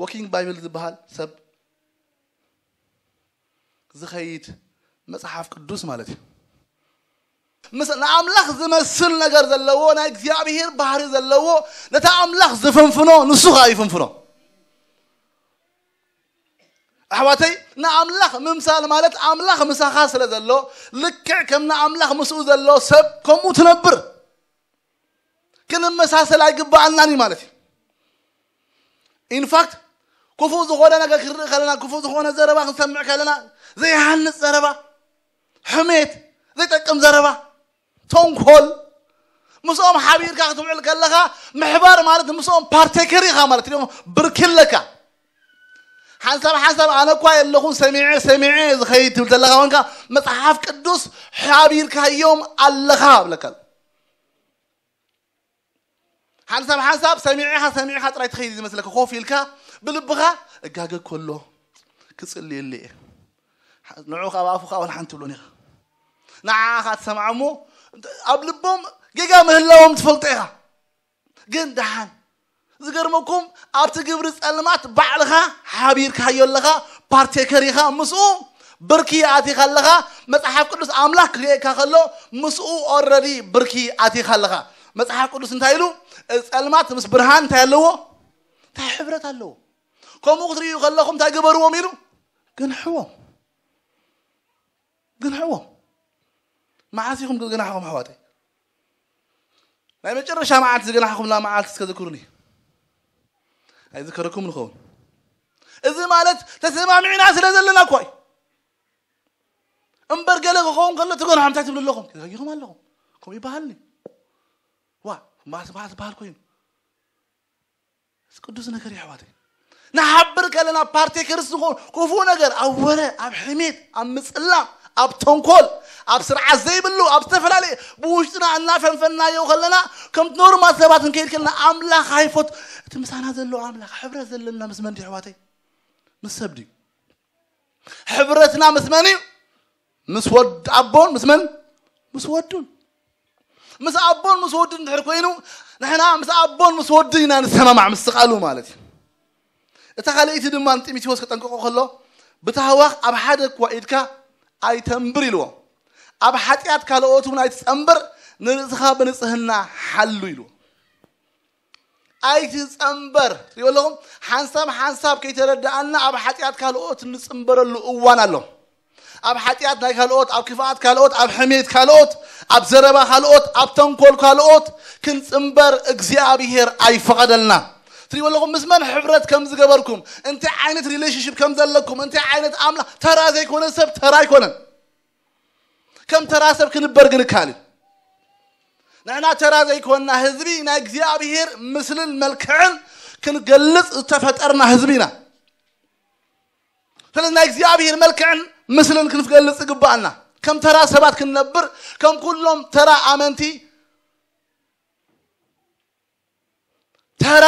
ወኪንግ ባይብል ዝበሃል ሰብ ዝኸይድ መጽሓፍ ቅዱስ ማለት እዩ። ምስ ንኣምላኽ ዝመስል ነገር ዘለዎ ናይ እግዚኣብሔር ባህሪ ዘለዎ ነቲ ኣምላኽ ዝፍንፍኖ ንሱ ኸኣ ይፍንፍኖ። ኣሕዋተይ፣ ንኣምላኽ ምምሳል ማለት ኣምላኽ ምሳኻ ስለ ዘሎ ልክዕ ከም ንኣምላኽ ምስኡ ዘሎ ሰብ ከምኡ ትነብር። ክንመሳሰል ኣይግባኣናን እዩ ማለት እዩ። ኢንፋክት ክፉእ ዝኾነ ነገር ክንርኢ ከለና፣ ክፉእ ዝኾነ ዘረባ ክንሰምዕ ከለና፣ ዘይሃንፅ ዘረባ፣ ሕሜት፣ ዘይጠቅም ዘረባ፣ ተንኮል፣ ምስኦም ሓቢርካ ክትውዕል ከለኻ ምሕባር ማለት ምስኦም ፓርቴከር ኢኻ ማለት እዮም። ብርኪ ኣለካ። ሓንሳብ ሓንሳብ ኣነ እኳ የለኹን ሰሚዐ ሰሚዐ ዝኸይድ ትብል ዘለኻ ኮንካ መጽሓፍ ቅዱስ ሓቢርካዮም ኣለኻ ብለካ። ሓንሳብ ሓንሳብ ሰሚዕኻ ሰሚዕኻ ጥራይ ትኸይድ ዝመስለካ ኮፍ ኢልካ ብልብኻ እጋገ ከሎ ክጽልየሉ እየ። ንዑ ካብ ኣፉ ካብ ሓንቲ ትብሎን ኢኻ። ንዓኻ ትሰምዓ እሞ ኣብ ልቦም ጌጋ ምህላዎም ትፈልጦ ኢኻ። ግን ደሓን ዝገርመኩም ኣብቲ ግብሪ ጸልማት ባዕልኻ ሓቢርካዮ ኣለኻ። ፓርቴከር ኢኻ ምስኡ ብርኪ ኣቲኻ ኣለኻ። መጽሓፍ ቅዱስ ኣምላኽ ክርእየካ ከሎ ምስኡ ኦረዲ ብርኪ ኣቲኻ ኣለኻ። መጽሓፍ ቅዱስ እንታይ ኢሉ? ጸልማት ምስ ብርሃን እንታይ ኣለዎ? እንታይ ሕብረት ኣለዎ? ከምኡ ክትርእዩ ከለኹም እንታይ ግበርዎም ኢሉ? ግንሕዎም። ግንሕዎም። መዓስ ኢኹም ዝገናሕኹም ኣሕዋተይ? ናይ መጨረሻ መዓልቲ ዝገናሕኹምላ መዓልቲ እስከ ዝክሩኒ። ኣይዝከረኩም ንኸውን። እዚ ማለት ተሰማሚዕና ስለ ዘለና እኳ እዩ። እምበር ገለ ክኸውን ከሎ ትገንሖም እንታይ ትብሉ ኣለኹም? ተጋጊኹም ኣለኹም። ከምኡ ይበሃልኒ። ዋ ማስ ማስ በሃል ኮይኑ። እዚ ቅዱስ ነገር እዩ ኣሕዋተይ። ንሓብር ከለና ፓርቴከርስ ዝኾን ክፉ ነገር ኣብ ወረ ኣብ ሕሜት ኣብ ምጽላም ኣብ ተንኮል ኣብ ስርዓት ዘይብሉ ኣብ ዝተፈላለየ ብውሽጥና እናፈንፈናዮ ከለና ከምቲ ኖርማል ሰባት ክንከይድ ከለና ኣምላኽ ኣይፎት እቲ ምሳና ዘሎ ኣምላኽ ሕብረት ዘለና ምስ መን ድዩ ኣሕዋተይ? ምስ ሰብ ድዩ? ሕብረትና ምስ መን እዩ? ምስ ወድ ኣቦን ምስ መን? ምስ ወዱን። ምስ ኣቦን ምስ ወዱን እንድሕር ኮይኑ ንሕና ምስ ኣቦን ምስ ወዱን ኢና ንሰማማዕ ምስ ቃሉ ማለት እዩ። እታ ካልኣይቲ ድማ ንጢሞቴዎስ ከጠንቅቆ ከሎ ብታህዋኽ ኣብ ሓደ እኳ ኢድካ ኣይተንብር ኢልዎ። ኣብ ሓጢኣት ካልኦት እውን ኣይትጸንብር፣ ንርእስኻ ብንጽህና ሓሉ ኢልዎ። ኣይትጸንበር ትሪኦ ኣለኹም። ሓንሳብ ሓንሳብ ከይተረዳኣና ኣብ ሓጢኣት ካልኦት እንጽንበረሉ እዋን ኣሎ። ኣብ ሓጢኣት ናይ ካልኦት ኣብ ክፍኣት ካልኦት ኣብ ሕሜት ካልኦት ኣብ ዘረባ ካልኦት ኣብ ተንኮል ካልኦት ክንጽንበር እግዚኣብሄር ኣይፈቐደልና። ትሪኦ ኣለኹም ምስ መን ሕብረት ከም ዝገበርኩም እንታይ ዓይነት ሪሌሽንሽፕ ከም ዘለኩም እንታይ ዓይነት ኣምላኽ ተራ ዘይኮነ ሰብ ተራ ኣይኮነን። ከም ተራ ሰብ ክንበር ግን እካል እዩ። ንሕና ተራ ዘይኮንና ህዝቢ ናይ እግዚኣብሄር ምስልን መልክዕን ክንገልጽ ዝተፈጠርና ህዝቢ ኢና። ስለዚ ናይ እግዚኣብሄር መልክዕን ምስልን ክንገልጽ ይግባኣና። ከም ተራ ሰባት ክንነብር ከም ኩሎም ተራ ኣመንቲ ተራ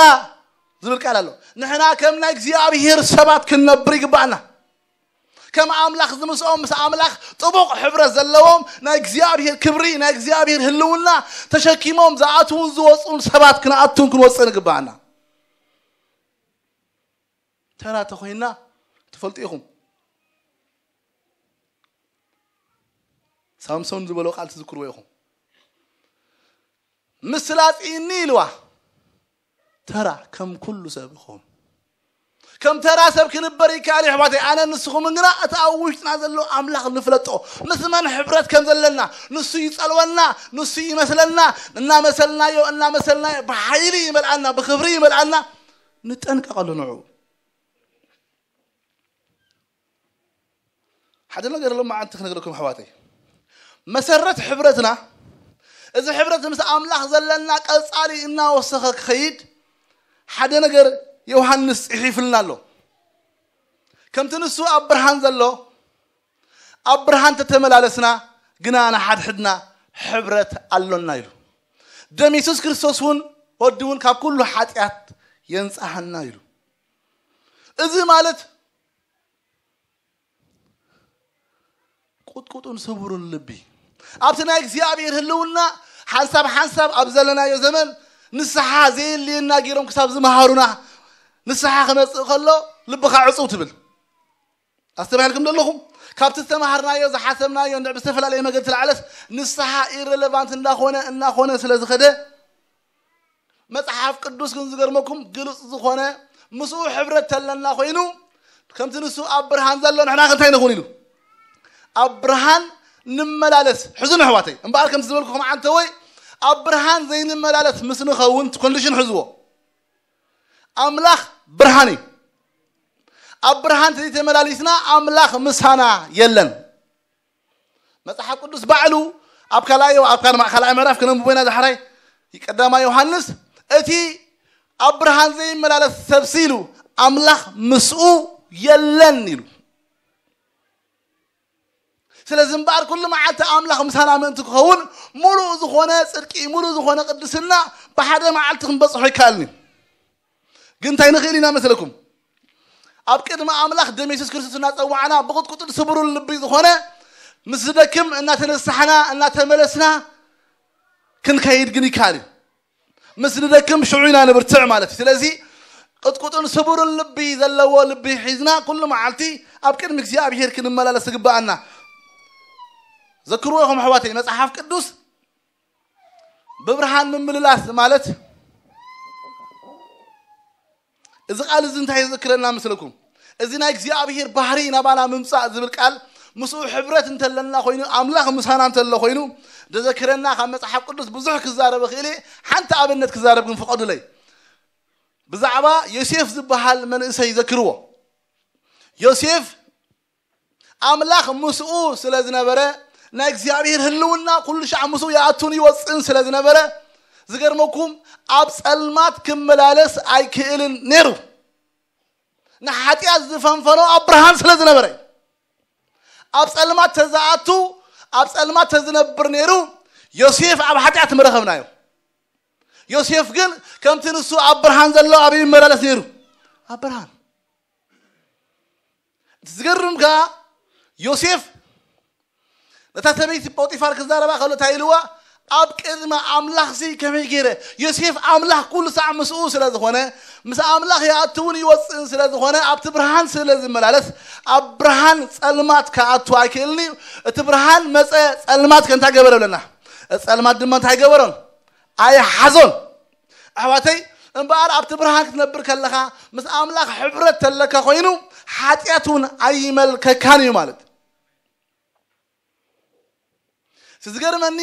ዝብል ቃል ኣሎ። ንሕና ከም ናይ እግዚኣብሄር ሰባት ክንነብር ይግባኣና። ከም ኣምላኽ ዝምስኦም ምስ ኣምላኽ ጥቡቕ ሕብረት ዘለዎም ናይ እግዚኣብሄር ክብሪ ናይ እግዚኣብሄር ህልውና ተሸኪሞም ዝኣትውን ዝወፁን ሰባት ክንኣቱን ክንወፅእን ይግባኣና። ተራ ተኮይና ትፈልጡ ኢኹም። ሳምሶን ዝበሎ ቃል ትዝክርዎ ኢኹም። ምስ ላፅኢኒ ኢልዋ ተራ ከም ኩሉ ሰብ ይኸውን። ከም ተራ ሰብ ክንበር ይከኣል እዩ ኣሕዋተይ። ኣነ ንስኹምን ግና እቲ ኣብ ውሽጥና ዘሎ ኣምላኽ ንፍለጦ ምስ መን ሕብረት ከም ዘለና ንሱ ይጸልወና ንሱ ይመስለና። እናመሰልናዮ እናመሰልናዮ ብሓይሊ ይመልኣና ብክብሪ ይመልኣና። ንጠንቀቐሉ ንዑ ሓደ ነገር ሎማዓንቲ ክነግረኩም ኣሕዋተይ። መሰረት ሕብረትና እዚ ሕብረት ምስ ኣምላኽ ዘለና ቀጻሊ እናወሰኸ ክኸይድ ሓደ ነገር ዮሃንስ ጽሒፍልና ኣሎ። ከምቲ ንሱ ኣብ ብርሃን ዘሎ ኣብ ብርሃን ተተመላለስና ግና ንሓድሕድና ሕብረት ኣሎና ኢሉ። ደም የሱስ ክርስቶስ እውን ወዲ እውን ካብ ኩሉ ሓጢኣት የንጽሃና ኢሉ። እዚ ማለት ቁጥቁጡን ስቡሩን ልቢ ኣብቲ ናይ እግዚኣብሔር ህልውና ሓንሳብ ሓንሳብ ኣብ ዘለናዮ ዘመን ንስሓ ዘየድልየና ገይሮም ክሳብ ዝመሃሩና ንስሓ ክመፅእ ከሎ ልብኻ ዕፁው ትብል። ኣስተባሂልኩም ዘለኹም ካብቲ ዝተማሃርናዮ ዝሓሰብናዮ እንድዕ ብዝተፈላለየ መገዲ ትለዓለስ ንስሓ ኢረለቫንት እንዳኾነ እናኾነ ስለ ዝኸደ መጽሓፍ ቅዱስ ግን ዝገርመኩም ግልጽ ዝኾነ ምስኡ ሕብረት ተለና ኮይኑ ከምቲ ንሱ ኣብ ብርሃን ዘሎ ንሕና ክንታይ ንኹን ኢሉ ኣብ ብርሃን ንመላለስ። ሕዙ ንሕዋተይ እምበኣር ከምቲ ዝበልኩኹም ዓንተወይ ኣብ ብርሃን ዘይንመላለስ ምስ ንኸውን ኮንዲሽን ሕዝዎ። ኣምላኽ ብርሃን እዩ። ኣብ ብርሃን ተዘይተመላሊስና ኣምላኽ ምሳና የለን። መጽሓፍ ቅዱስ ባዕሉ ኣብ ካልኣዮ ኣብ ካልማ ካልኣይ ምዕራፍ ክነንብቦ ኢና ዳሕራይ ቀዳማይ ዮሃንስ፣ እቲ ኣብ ብርሃን ዘይመላለስ ሰብሲ ኢሉ ኣምላኽ ምስኡ የለን ኢሉ። ስለዚ እምበኣር ኩሉ መዓልቲ ኣምላኽ ምሳና ምእንቲ ክኸውን፣ ሙሉእ ዝኾነ ጽድቂ፣ ሙሉእ ዝኾነ ቅድስና ብሓደ መዓልቲ ክንበጽሖ ይከኣልኒ። ግን እንታይ ንኽእል ኢና መስለኩም? ኣብ ቅድሚ ኣምላኽ ደም የሱስ ክርስቶስ እናጸዋዕና ብቕጥቁጥን ስቡርን ልቢ ዝኾነ ምስ ዝደክም እናተነሳሕና እናተመለስና ክንከይድ ግን ይከኣል እዩ። ምስ ንደክም ሽዑ ኢና ንብርትዕ ማለት እዩ። ስለዚ ቅጥቁጥን ስቡርን ልቢ ዘለዎ ልቢ ሒዝና ኩሉ መዓልቲ ኣብ ቅድሚ እግዚኣብሔር ክንመላለስ ዝግባኣና። ዘክርዎ ከም ኣሕዋተይ፣ መጽሓፍ ቅዱስ ብብርሃን ምምልላስ ማለት እዚ ቃል እዚ እንታይ ይዘክረና ምስለኩም? እዚ ናይ እግዚኣብሔር ባህሪ ናባና ምምጻእ ዝብል ቃል ምስኡ ሕብረት እንተለና ኮይኑ፣ ኣምላኽ ምሳና እንተሎ ኮይኑ፣ ደዘክረና ካብ መጽሓፍ ቅዱስ ብዙሕ ክዛረበ ክእል እየ። ሓንቲ ኣብነት ክዛረብ ግን ፍቐዱለይ። ብዛዕባ ዮሴፍ ዝበሃል መንእሰይ ዘክርዎ። ዮሴፍ ኣምላኽ ምስኡ ስለ ዝነበረ፣ ናይ እግዚኣብሔር ህልውና ኩሉ ሻዕ ምስኡ ይኣቱን ይወፅእን ስለ ዝነበረ፣ ዝገርመኩም፣ ኣብ ጸልማት ክመላለስ ኣይክእልን ነይሩ። ንሓጢኣት ዝፈንፈኖ ኣብ ብርሃን ስለ ዝነበረ፣ ኣብ ጸልማት ተዝኣቱ፣ ኣብ ጸልማት ተዝነብር ነይሩ፣ ዮሴፍ ኣብ ሓጢኣት ምረኸብናዮ። ዮሴፍ ግን ከምቲ ንሱ ኣብ ብርሃን ዘሎ ኣብ ይመላለስ ነይሩ። ኣብ ብርሃን። እቲ ዝገርም ከኣ፣ ዮሴፍ ነታ ሰበይቲ ጶጢፋር ክዛረባ ከሎ እንታይ ኢልዋ? ኣብ ቅድሚ ኣምላኽሲ ከመይ ገይረ? ዮሴፍ ኣምላኽ ኩሉ ሳዕ ምስኡ ስለ ዝኾነ፣ ምስ ኣምላኽ ይኣትውን ይወፅእን ስለ ዝኾነ፣ ኣብቲ ብርሃን ስለ ዝመላለስ፣ ኣብ ብርሃን ጸልማት ክኣቱ ኣይክእልን እዩ። እቲ ብርሃን መጸ፣ ጸልማት ከ እንታይ ገበረ ብለና? ጸልማት ድማ እንታይ ገበሮን? ኣይሓዞን። ኣሕዋተይ፣ እምበኣር ኣብቲ ብርሃን ክትነብር ከለኻ፣ ምስ ኣምላኽ ሕብረት ተለካ ኮይኑ፣ ሓጢኣት እውን ኣይመልከካን እዩ ማለት። እቲ ዝገርመኒ፣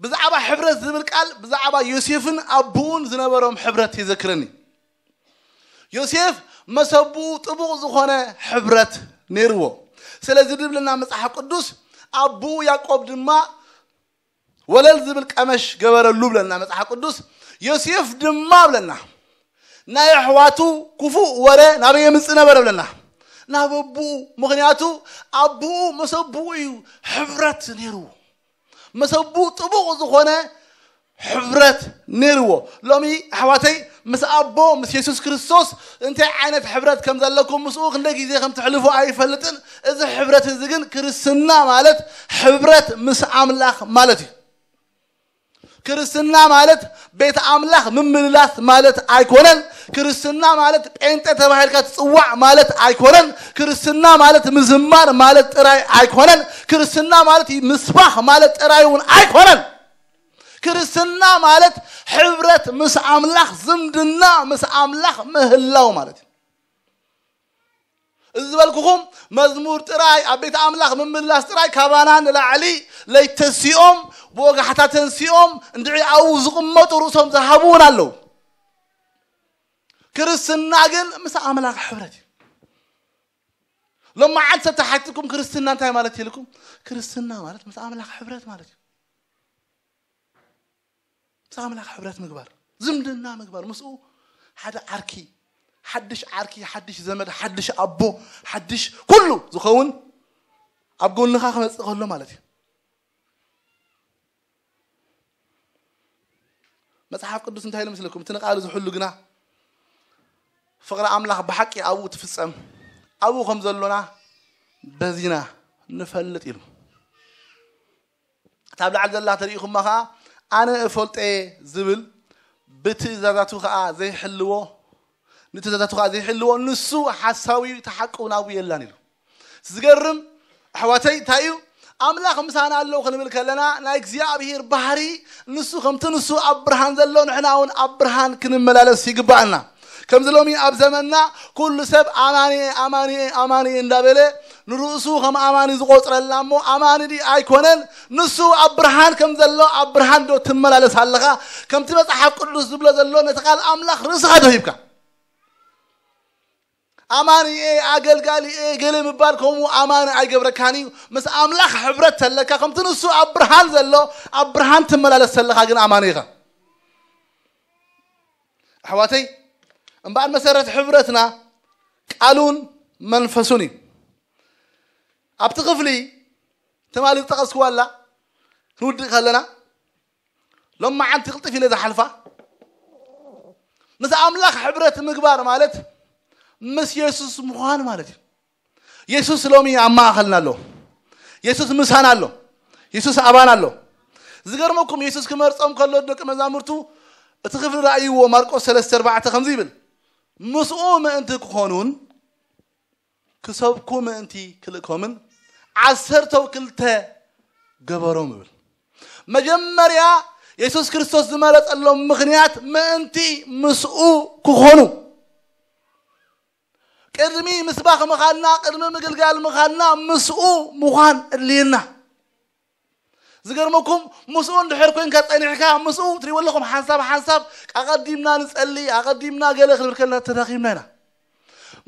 ብዛዕባ ሕብረት ዝብል ቃል፣ ብዛዕባ ዮሴፍን ኣቦኡን ዝነበሮም ሕብረት ይዘክረኒ። ዮሴፍ መሰ ኣቦኡ ጥቡቕ ዝኾነ ሕብረት ነይርዎ። ስለዚ ድብለና መጽሓፍ ቅዱስ፣ ኣቦኡ ያዕቆብ ድማ ወለል ዝብል ቀመሽ ገበረሉ ብለና መጽሓፍ ቅዱስ። ዮሴፍ ድማ ብለና፣ ናይ ኣሕዋቱ ክፉእ ወረ ናበይ የምጽእ ነበረ ብለና? ናብ ኣቦኡ። ምኽንያቱ ኣቦኡ መሰ ኣቦኡ እዩ ሕብረት ነይርዎ። መሰ ኣቦኡ ጥቡቕ ዝኾነ ሕብረት ነይርዎ። ሎሚ ኣሕዋተይ፣ ምስ ኣቦ፣ ምስ የሱስ ክርስቶስ እንታይ ዓይነት ሕብረት ከም ዘለኩም፣ ምስኡ ክንደይ ግዜ ከም ትሕልፉ ኣይፈልጥን። እዚ ሕብረት እዚ ግን ክርስትና ማለት ሕብረት ምስ ኣምላኽ ማለት እዩ። ክርስትና ማለት ቤት ኣምላኽ ምምልላስ ማለት ኣይኮነን። ክርስትና ማለት ጴንጤ ተባሂልካ ትጽዋዕ ማለት ኣይኮነን። ክርስትና ማለት ምዝማር ማለት ጥራይ ኣይኮነን። ክርስትና ማለት ምስባኽ ማለት ጥራይ እውን ኣይኮነን። ክርስትና ማለት ሕብረት ምስ ኣምላኽ፣ ዝምድና ምስ ኣምላኽ ምህላው ማለት እዩ። እዚ ዝበልኩኹም መዝሙር ጥራይ፣ ኣብ ቤት ኣምላኽ ምምላስ ጥራይ ካባና ንላዕሊ ለይተሲኦም፣ ብወጋሕታ ተንሲኦም፣ እንድዒ ኣብኡ ዝቕመጡ ርእሶም ዝሃቡ እውን ኣለዉ። ክርስትና ግን ምስ ኣምላኽ ሕብረት እዩ። ሎማዓንት ሰብ ተሓቲትኩም ክርስትና እንታይ ማለት ኢልኩም? ክርስትና ማለት ምስ ኣምላኽ ሕብረት ማለት እዩ። ምስ ኣምላኽ ሕብረት ምግባር፣ ዝምድና ምግባር፣ ምስኡ ሓደ ዓርኪ፣ ሓድሽ ዓርኪ፣ ሓድሽ ዘመድ፣ ሓድሽ ኣቦ፣ ሓድሽ ኩሉ ዝኸውን ኣብ ጎንኻ ክመጽእ ከሎ ማለት እዩ። መጽሓፍ ቅዱስ እንታይ ኢሉ ምስልኩም? እቲ ንቃሉ ዝሕሉ ግና ፍቕሪ ኣምላኽ ብሓቂ ኣብኡ ትፍጸም፣ ኣብኡ ከም ዘሎና በዚና ንፈልጥ ኢሉ። እታ ኣብ ላዕሊ ዘላ ተሪኢኹማ ኸዓ፣ ኣነ እፈልጦ እየ ዝብል፣ ብትእዛዛቱ ኸዓ ዘይሕልዎ፣ ንትእዛዛቱ ኸዓ ዘይሕልዎ፣ ንሱ ሓሳዊ እዩ፣ እቲ ሓቂ እውን ኣብኡ የላን ኢሉ። ዝገርም ኣሕዋተይ፣ እንታይ እዩ? ኣምላኽ ምሳና ኣለዉ ክንብል ከለና፣ ናይ እግዚኣብሔር ባህሪ፣ ንሱ ከምቲ ንሱ ኣብ ብርሃን ዘሎ፣ ንሕና እውን ኣብ ብርሃን ክንመላለስ ይግባኣና። ከምዚ ሎሚ ኣብ ዘመንና ኩሉ ሰብ ኣማንየ፣ ኣማንየ፣ ኣማንየ እንዳበለ ንርእሱ ከም ኣማኒ ዝቖጽረልና እሞ፣ ኣማኒ ድዩ ኣይኮነን? ንሱ ኣብ ብርሃን ከም ዘሎ ኣብ ብርሃን ዶ ትመላለስ ኣለኻ? ከምቲ መጽሓፍ ቅዱስ ዝብሎ ዘሎ ነቲ ቃል ኣምላኽ ርእስኻ ዶ ሂብካ? ኣማኒ እየ፣ ኣገልጋሊ እየ፣ ገለ ምባል ከምኡ ኣማኒ ኣይገብረካን እዩ። ምስ ኣምላኽ ሕብረት ተለካ፣ ከምቲ ንሱ ኣብ ብርሃን ዘሎ ኣብ ብርሃን ትመላለስ ተለኻ ግን ኣማኒ ኢኻ። ኣሕዋተይ፣ እምበኣር መሰረት ሕብረትና ቃሉን መንፈሱን እዩ። ኣብቲ ክፍሊ ትማሊ ዝጠቐስክዋ ኣላ ክንውድእ ከለና፣ ሎማዓንቲ ቅልጥፍ ኢለ ዝሓልፋ፣ ምስ ኣምላኽ ሕብረት ምግባር ማለት ምስ የሱስ ምዃን ማለት እዩ። የሱስ ሎሚ ኣብ ማእኸልና ኣሎ። የሱስ ምሳና ኣሎ። የሱስ ኣባና ኣሎ። ዝገርመኩም፣ የሱስ ክመርጾም ከሎ ደቂ መዛሙርቱ፣ እቲ ክፍሊ ራእይዎ፣ ማርቆስ ሰለስተ ኣርባዕተ ከምዚ ይብል፣ ምስኡ ምእንቲ ክኾኑን ክሰብኩ ምእንቲ ክልእኮምን ዓሰርተው ክልተ ገበሮም ይብል። መጀመርያ የሱስ ክርስቶስ ዝመረጸሎም ምኽንያት ምእንቲ ምስኡ ክኾኑ። ቅድሚ ምስባኽ ምኻድና፣ ቅድሚ ምግልጋል ምኻድና ምስኡ ምዃን እድልየና። ዝገርመኩም፣ ምስኡ እንድሕር ኮንካ ጸኒሕካ፣ ምስኡ ትሪእዎ ኣለኹም፣ ሓንሳብ ሓንሳብ ኣቐዲምና ንጸሊ፣ ኣቐዲምና ገለ ክንብል ከለና ተዳኺምና ኢና።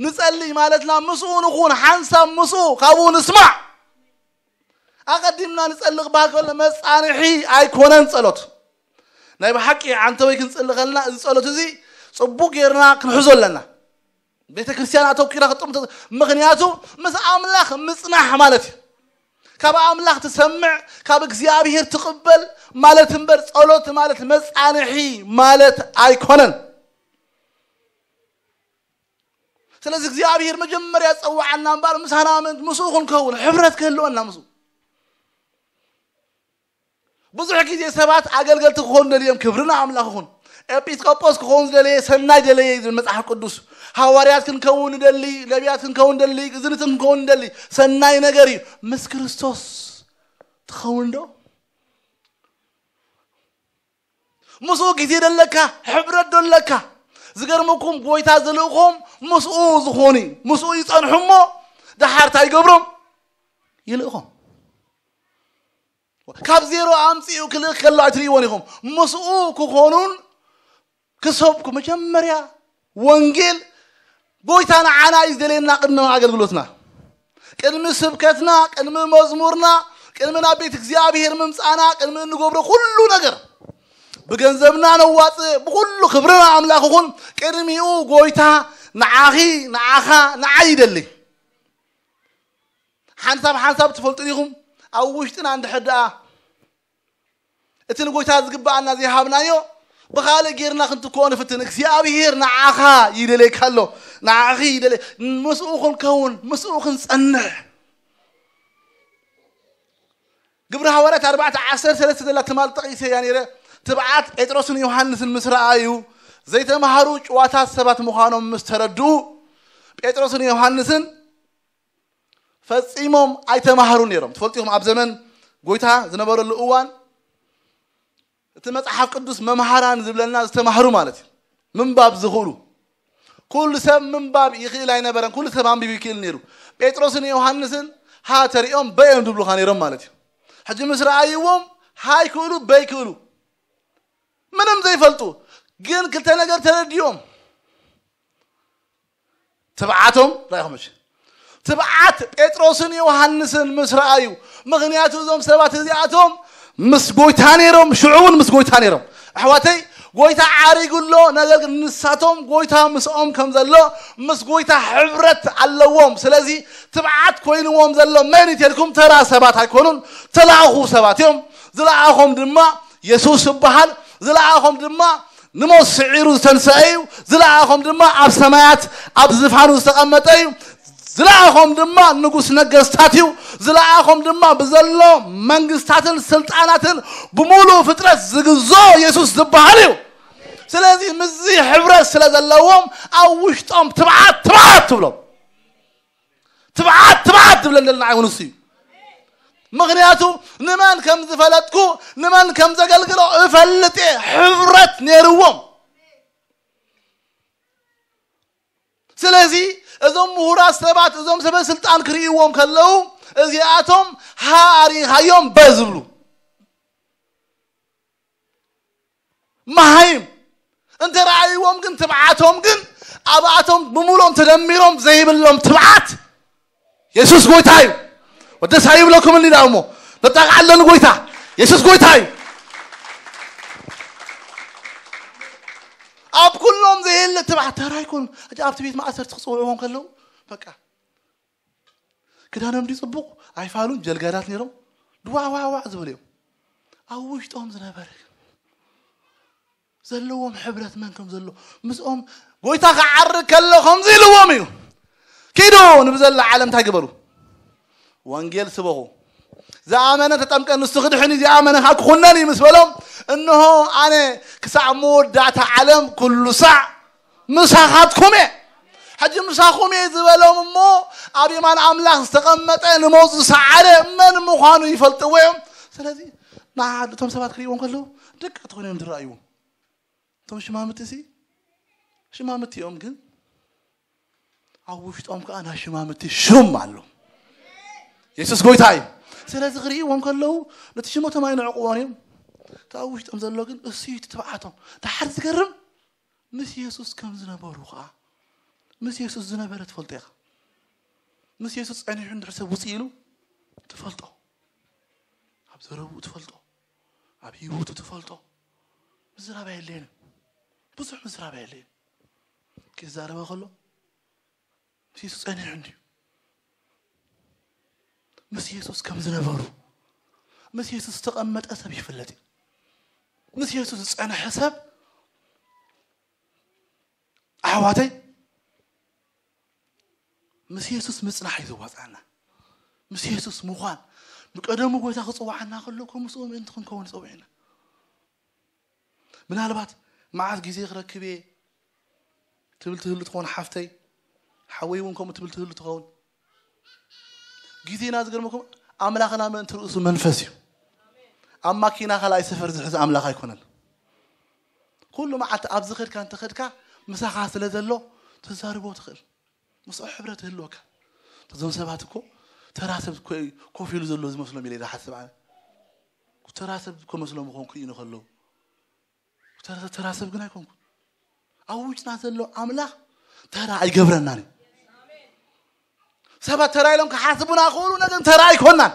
ንጸሊ ማለትና ምስኡ ንኹን፣ ሓንሳብ ምስኡ፣ ካብኡ ንስማዕ። ኣቐዲምና ንጸሊ ክበሃል ከሎ መጻንሒ ኣይኮነን ጸሎት። ናይ ብሓቂ ዓንተወይ ክንጽሊ ከለና እዚ ጸሎት እዚ ጽቡቕ ጌርና ክንሕዞ ኣለና። ቤተ ክርስቲያን ኣተኪራ ክጥምት፣ ምኽንያቱ ምስ ኣምላኽ ምጽናሕ ማለት እዩ። ካብ ኣምላኽ ትሰምዕ፣ ካብ እግዚኣብሔር ትቕበል ማለት እምበር ጸሎት ማለት መጻንሒ ማለት ኣይኮነን። ስለዚ እግዚኣብሔር መጀመርያ ጸውዓና እምበር ምሳና ምእንቲ ምስኡ ክንከውን፣ ሕብረት ክህልወና ምስኡ። ብዙሕ ግዜ ሰባት ኣገልገልቲ ክኾኑ ደልዮም፣ ክብሪ ንኣምላኽ ይኹን። ኤጲስቆጶስ ክኸውን ዝደለየ ሰናይ ደለየ እዩ ዝብል መጽሓፍ ቅዱስ። ሃዋርያት ክንከውን ንደሊ፣ ነቢያት ክንከውን ንደሊ፣ ዝንትን ክንከውን ንደሊ፣ ሰናይ ነገር እዩ። ምስ ክርስቶስ ትኸውን ዶ? ምስኡ ግዜ ደለካ፣ ሕብረት ደለካ። ዝገርመኩም፣ ጎይታ ዝልእኾም ምስኡ ዝኾኑ እዩ። ምስኡ ይጸንሑ እሞ፣ ደሓር እንታይ ይገብሮም? ይልእኾም። ካብ ዜሮ ኣምጺኡ ክልእኽ ከሎ ኣይትርእይዎን ኢኹም። ምስኡ ክኾኑን ክሰብኩ፣ መጀመርያ ወንጌል ጎይታ ንዓና እዩ ዝደልየና ቅድሚ ኣገልግሎትና። ቅድሚ ስብከትና፣ ቅድሚ መዝሙርና፣ ቅድሚ ናብ ቤት እግዚኣብሔር ምምጻና፣ ቅድሚ እንገብሮ ኩሉ ነገር፣ ብገንዘብና ነዋጽእ፣ ብኩሉ ክብርና ኣምላኽ ይኹን፣ ቅድሚኡ ጎይታ ንዓኺ፣ ንዓኻ፣ ንዓይ ይደሊ። ሓንሳብ ሓንሳብ ትፈልጡ ዲኹም? ኣብ ውሽጥና እንድሕር ደኣ እቲ ንጎይታ ዝግብኣና ዘይሃብናዮ ብኻልእ ጌርና ክንትክኦ ንፍትን። እግዚኣብሔር ንዓኻ ይደልየካ ኣሎ፣ ንዓኺ ይደልየ፣ ምስኡ ክንከውን፣ ምስኡ ክንጸንሕ። ግብሪ ሃዋርያት ኣርባዕተ ዓሰርተ ሰለስተ ዘላ ትማል ጠቒሰያ ነይረ። ትብዓት ጴጥሮስን ዮሃንስን ምስ ረኣዩ፣ ዘይተማሃሩ ጭዋታት ሰባት ምዃኖም ምስ ተረድኡ፣ ጴጥሮስን ዮሃንስን ፈጺሞም ኣይተማሃሩን ነይሮም። ትፈልጡ ኢኹም፣ ኣብ ዘመን ጎይታ ዝነበረሉ እዋን፣ እቲ መጽሓፍ ቅዱስ መምሃራን ዝብለና ዝተማህሩ ማለት እዩ። ምንባብ ዝኽእሉ። ኩሉ ሰብ ምንባብ ይኽእል ኣይነበረን። ኩሉ ሰብ ኣንቢቡ ይክእል ነይሩ። ጴጥሮስን ዮሃንስን ሃ ተሪኦም በ እዮም ዝብሉኻ ነይሮም ማለት እዩ። ሕጂ ምስ ረኣይዎም ሃ ይክእሉ፣ በ ይክእሉ። ምንም ዘይፈልጡ፣ ግን ክልተ ነገር ተረዲኦም። ትብዓቶም ራኢኹም እሺ። ትብዓት ጴጥሮስን ዮሃንስን ምስ ረኣዩ፣ ምኽንያቱ እዞም ሰባት እዚኣቶም ምስ ጎይታ ነይሮም፣ ሽዑ እውን ምስ ጎይታ ነይሮም። ኣሕዋተይ፣ ጎይታ ዓሪጉ ኣሎ፣ ነገር ግን ንሳቶም ጎይታ ምስኦም ከም ዘሎ፣ ምስ ጎይታ ሕብረት ኣለዎም። ስለዚ ትብዓት ኮይንዎም ዘሎ መን እዩ ተልኩም? ተራ ሰባት ኣይኮኑን፣ ተላእኹ ሰባት እዮም። ዝለኣኾም ድማ የሱስ ይበሃል። ዝለኣኾም ድማ ንሞት ስዒሩ ዝተንሰአ እዩ። ዝለኣኾም ድማ ኣብ ሰማያት ኣብ ዝፋኑ ዝተቐመጠ እዩ። ዝለኣኾም ድማ ንጉስ ነገስታት እዩ። ዝለኣኾም ድማ ብዘሎ መንግስታትን ስልጣናትን ብምሉእ ፍጥረት ዝግዞ የሱስ ዝበሃል እዩ። ስለዚ ምስዚ ሕብረት ስለ ዘለዎም ኣብ ውሽጦም ትብዓት ትብዓት ትብሎም። ትብዓት ትብዓት ዝብለን ዘለና ኣይውን እሱ እዩ። ምኽንያቱ ንመን ከም ዝፈለጥኩ፣ ንመን ከም ዘገልግሎ እፈልጥ እየ። ሕብረት ነይርዎም። ስለዚ እዞም ምሁራት ሰባት፣ እዞም ሰበ ስልጣን ክርእይዎም ከለዉ፣ እዚኣቶም ሃ ኣሪኻዮም በ ዝብሉ። መሃይም እንተ ረኣይዎም ግን፣ ትብዓቶም ግን ኣብኣቶም ብምሉኦም ተደሚሮም ዘይብሎም ትብዓት የሱስ ጎይታ እዩ። ወደስ ኣይብለኩም እንዲ እሞ ነጣቃዓለን ጎይታ የሱስ ጎይታ እዩ። ኣብ ኩሎም ዘየለ ትብዓት ተራ ኣይኮኑን። ሕጂ ኣብቲ ቤት ማእሰርቲ ክፅውዕዎም ከለዉ በቃ ክዳኖም ድዩ ፅቡቕ ኣይፋሉን፣ ጀልጋዳት ነይሮም ድዋዕዋዕዋዕ ዝበሉ እዮም። ኣብ ውሽጦም ዝነበረ ግን ዘለዎም ሕብረት መን ከም ዘሎ ምስኦም ጎይታ ክዓርግ ከሎ ከምዚ ኢልዎም እዩ። ኪዱ ንብዘላ ዓለም እንታይ ግበሩ? ወንጌል ስበኹ። ዝኣመነ ተጠምቀ ንሱ ክድሕን እዩ፣ ዝኣመነ ከዓ ክኹነን እዩ ምስ በሎም፣ እንሆ ኣነ ክሳዕ መወዳእታ ዓለም ኩሉ ሳዕ ምሳኻትኩም እየ። ሕጂ ምሳኹም እየ ዝበሎም እሞ ኣብ የማን ኣምላኽ ዝተቐመጠ ንሞት ዝሰዓረ መን ምዃኑ ይፈልጥዎ እዮም። ስለዚ ንዓ እቶም ሰባት ክርእይዎም ከለዉ ደቀቕቲ ኮይኖም እዮም ዝረኣይዎም። እቶም ሽማምቲ ሲ ሽማምቲ እዮም፣ ግን ኣብ ውሽጦም ከዓ ናይ ሽማምቲ ሽም ኣሎ። የሱስ ጎይታ እዩ። ስለዚ ክርእይዎም ከለዉ ነቲ ሽሞቶም ኣይንዕቕዎን እዮም። እቲ ኣብ ውሽጦም ዘሎ ግን እሱ እዩ እቲ ትብዓቶም። ደሓር ዝገርም ምስ የሱስ ከም ዝነበሩ ከዓ ምስ የሱስ ዝነበረ ትፈልጦ ኢኻ። ምስ የሱስ ጸኒሑ እንድሕር ሰብ ውፅእ ኢሉ ትፈልጦ፣ ኣብ ዘረብኡ ትፈልጦ፣ ኣብ ህይወቱ ትፈልጦ። ምዝራብ ኣየድልየንን፣ ብዙሕ ምዝራብ ኣየድልየን። ክዛረበ ከሎ ምስ የሱስ ጸኒሑ እንድዩ። ምስ የሱስ ከም ዝነበሩ ምስ የሱስ ዝተቐመጠ ሰብ ይፍለጥ እዩ። ምስ የሱስ ዝጸንሐ ሰብ ኣሕዋተይ ምስ የሱስ ምጽናሕ እዩ ዘዋጽኣና። ምስ የሱስ ምዃን ብቀደሙ ጎይታ ክጽዋዓና ከሎ ከምስኡ ምእንቲ ክንከውን ጸዊዕና። ምናልባት መዓት ግዜ ክረክብ እየ ትብል ትህሉ ትኸውን ሓፍተይ፣ ሓወይ እውን ከምኡ ትብል ትህሉ ትኸውን። ግዜና ዝገርመኩም ኣምላኽና ምእንቲ ርእሱ መንፈስ እዩ። ኣብ ማኪና ካልኣይ ሰፈር ዝሕዝ ኣምላኽ ኣይኮነን። ኩሉ መዓልቲ ኣብዚ ኸድካ እንተኸድካ ምሳኻ ስለ ዘሎ ተዛርቦ ትኽእል። ምስኦ ሕብረት ይህልወካ። እዞም ሰባት እኮ ተራ ሰብ እኮ እዩ ኮፍ ኢሉ ዘሎ ዝመስሎም ኢለ ዝሓስብ ኣነ። ተራ ሰብ እኮ መስሎም ይኾንኩ ኢሉ ከለዉ ተራ ተራ ሰብ ግን ኣይኮንኩን። ኣብ ውሽጥና ዘሎ ኣምላኽ ተራ ኣይገብረናን እዩ። ሰባት ተራ ኢሎም ክሓስቡና ክኽእሉ ነገር ተራ ኣይኮናን።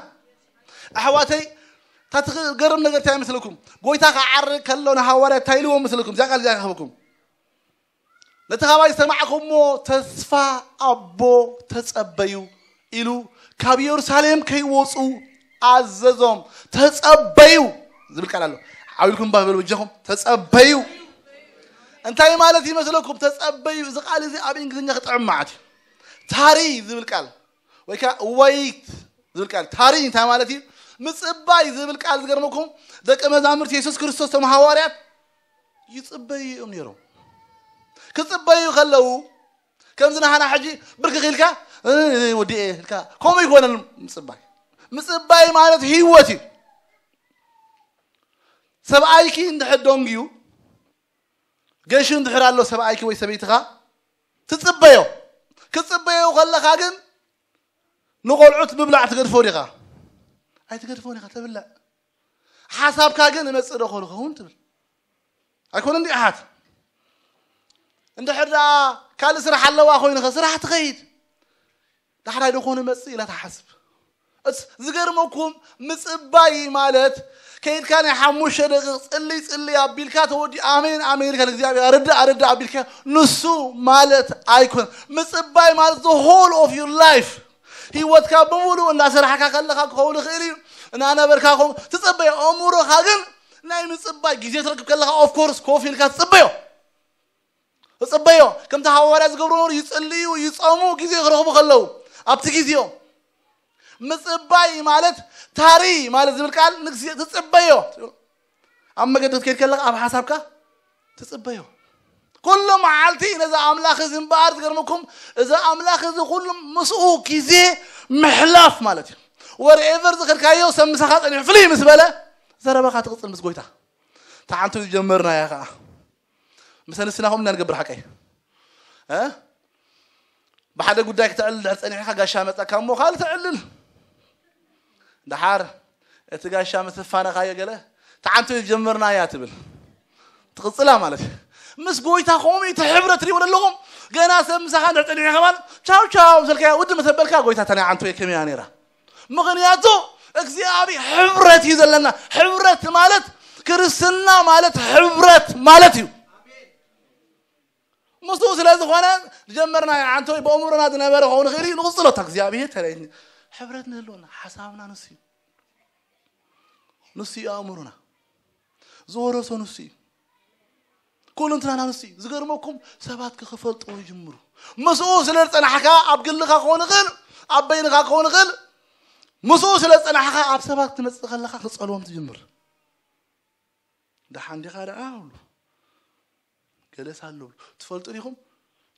ኣሕዋተይ፣ እታ ትገርም ነገር እንታይ ይመስለኩም? ጎይታ ክዓርግ ከሎ ንሃዋርያት እንታይ ኢልዎም መስለኩም? እዚኣ ቃል እዚኣ ክህበኩም። ነቲ ካባይ ዝሰማዕኩሞ ተስፋ ኣቦ ተጸበዩ ኢሉ ካብ ኢየሩሳሌም ከይወጹ ኣዘዞም። ተጸበዩ ዝብል ቃል ኣሎ። ዓው ኢልኩም ባህ በሉ በጃኹም። ተጸበዩ እንታይ ማለት ይመስለኩም? ተጸበዩ፣ እዚ ቃል እዚ ኣብ እንግሊዝኛ ክጥዕም መዓት እዩ። ታሪ ዝብል ቃል ወይ ከዓ ወይት ዝብል ቃል ታሪ እንታይ ማለት እዩ? ምጽባይ ዝብል ቃል ዝገርመኩም፣ ደቂ መዛሙርቲ የሱስ ክርስቶስ፣ እቶም ሃዋርያት ይጽበዩ እዮም ነይሮም። ክጽበዩ ከለዉ ከምዚ ንሓና ሕጂ ብርክኽ ኢልካ፣ "እ፣ ወዲኤ" ኢልካ ከምኡ ይኮነን ምጽባይ። ምጽባይ ማለት ህይወት እዩ። ሰብኣይኪ እንድሕር ደንግዩ፣ ገሹ እንድሕር ኣሎ ሰብኣይኪ ወይ ሰበይትኻ ትጽበዮ። ክትጽበዮ ከለኻ ግን ንቆልዑት ምብላዕ ትገድፎ ዲኻ? ኣይትገድፎን ኢኻ፣ ተብልዕ። ሓሳብካ ግን እመጽእ ዶ ኸኸውን ትብል። ኣይኮነን ድዩ ኣሓት? እንድሕር ደኣ ካልእ ስራሕ ኣለዋ ኮይንኸ ስራሕ ትኸይድ። ዳሕራይ ዶ ኾነ መጽእ ኢላ ትሓስብ። እስ ዝገርመኩም ምጽባይ ማለት ከይድካ ናይ ሓሙሽተ ደቂቕ ጽልይ ጽልይ ኣቢልካ ተወዲ ኣሜን ኣሜን ኢልካ ንእግዚኣብሔር ኣረዳ ኣረዳ ኣቢልካ ንሱ ማለት ኣይኮን። ምጽባይ ማለት the whole of your life፣ ህይወትካ ብምሉእ እንዳሰራሕካ ከለኻ ክኸውን ይኽእል እዩ፣ እናነበርካ ኾን ትጽበዮ። ኣእምሮኻ ግን ናይ ምጽባይ ግዜ ትረክብ ከለኻ of course ኮፍ ኢልካ ትጽበዮ። ትጽበዮ። ከምቲ ሃዋርያ ዝገብሩ ነበሩ፣ ይጽልዩ፣ ይጾሙ፣ ግዜ ክረኽቡ ከለዉ ኣብቲ ግዜኦም። ምጽባይ ማለት ታሪ ማለት ዝብል ቃል ንግዜ ትጽበዮ። ኣብ መገዲ ክትከይድ ከለኻ ኣብ ሓሳብካ ትጽበዮ። ኩሉ መዓልቲ ነዚ ኣምላኽ እዚ እምበኣር ዝገርመኩም፣ እዚ ኣምላኽ እዚ ኩሉ ምስኡ ግዜ ምሕላፍ ማለት እዩ። ወርኤቨር ዝኸድካዮ ሰብ ምሳኻ ጸኒሑ ፍልይ ምስ በለ ዘረባኻ ትቕጽል ምስ ጎይታ። ተዓንቶ ዝጀመርናያ ኸዓ ምሰ ንስና ከምኡ ኢና ንገብር ሓቀይ። እ? ብሓደ ጉዳይ ክተዕልል ድሕር ጸኒሕካ ጋሻ መጻካ እሞ ካልእ ተዕልል። ደሓር እቲ ጋሻ ምስ ተፋነኻዮ ገለ ተዓንቶ ዝጀመርናያ ትብል። ትቕጽላ ማለት እዩ። ምስ ጎይታ ከምኡ እቲ ሕብረት ትሪእዎ ዘለኹም። ገና ሰብ ምሳኻ እንድሕር ጸኒሑ ከማን ቻው ቻው ምስ በልካዮ ውድ ምስ ኣበልካ ጎይታ እታ ናይ ዓንቶ ከመይ እያ ነይራ? ምኽንያቱ እግዚኣብሔር ሕብረት እዩ ዘለና። ሕብረት ማለት ክርስትና ማለት ሕብረት ማለት እዩ። ምስኡ ስለ ዝኾነ ዝጀመርናዮ ዓንቶ ወይ ብኣእምሮና ዝነበረ ክኸውን ይኽእል እዩ። ንቕጽሎ። እታ እግዚኣብሔር ተለይኒ ሕብረት ንህልወና፣ ሓሳብና ንሱ እዩ። ንሱ እዩ ኣእምሮና። ዝወረሶ ንሱ እዩ። ኩሉ እንትናና ንሱ እዩ። ዝገርመኩም ሰባት ክፈልጥዎ ይጅምሩ። ምስኡ ስለ ዝጸናሕካ ኣብ ግልኻ ክኸውን ይኽእል፣ ኣብ በይንኻ ክኸውን ይኽእል። ምስኡ ስለ ዝጸናሕካ ኣብ ሰባት ክትመጽእ ከለኻ ክጸልዎም ትጅምር። ደሓን ዲኻ ደኣ እብሉ። ገለስ ኣሎ እብሉ። ትፈልጡ ዲኹም?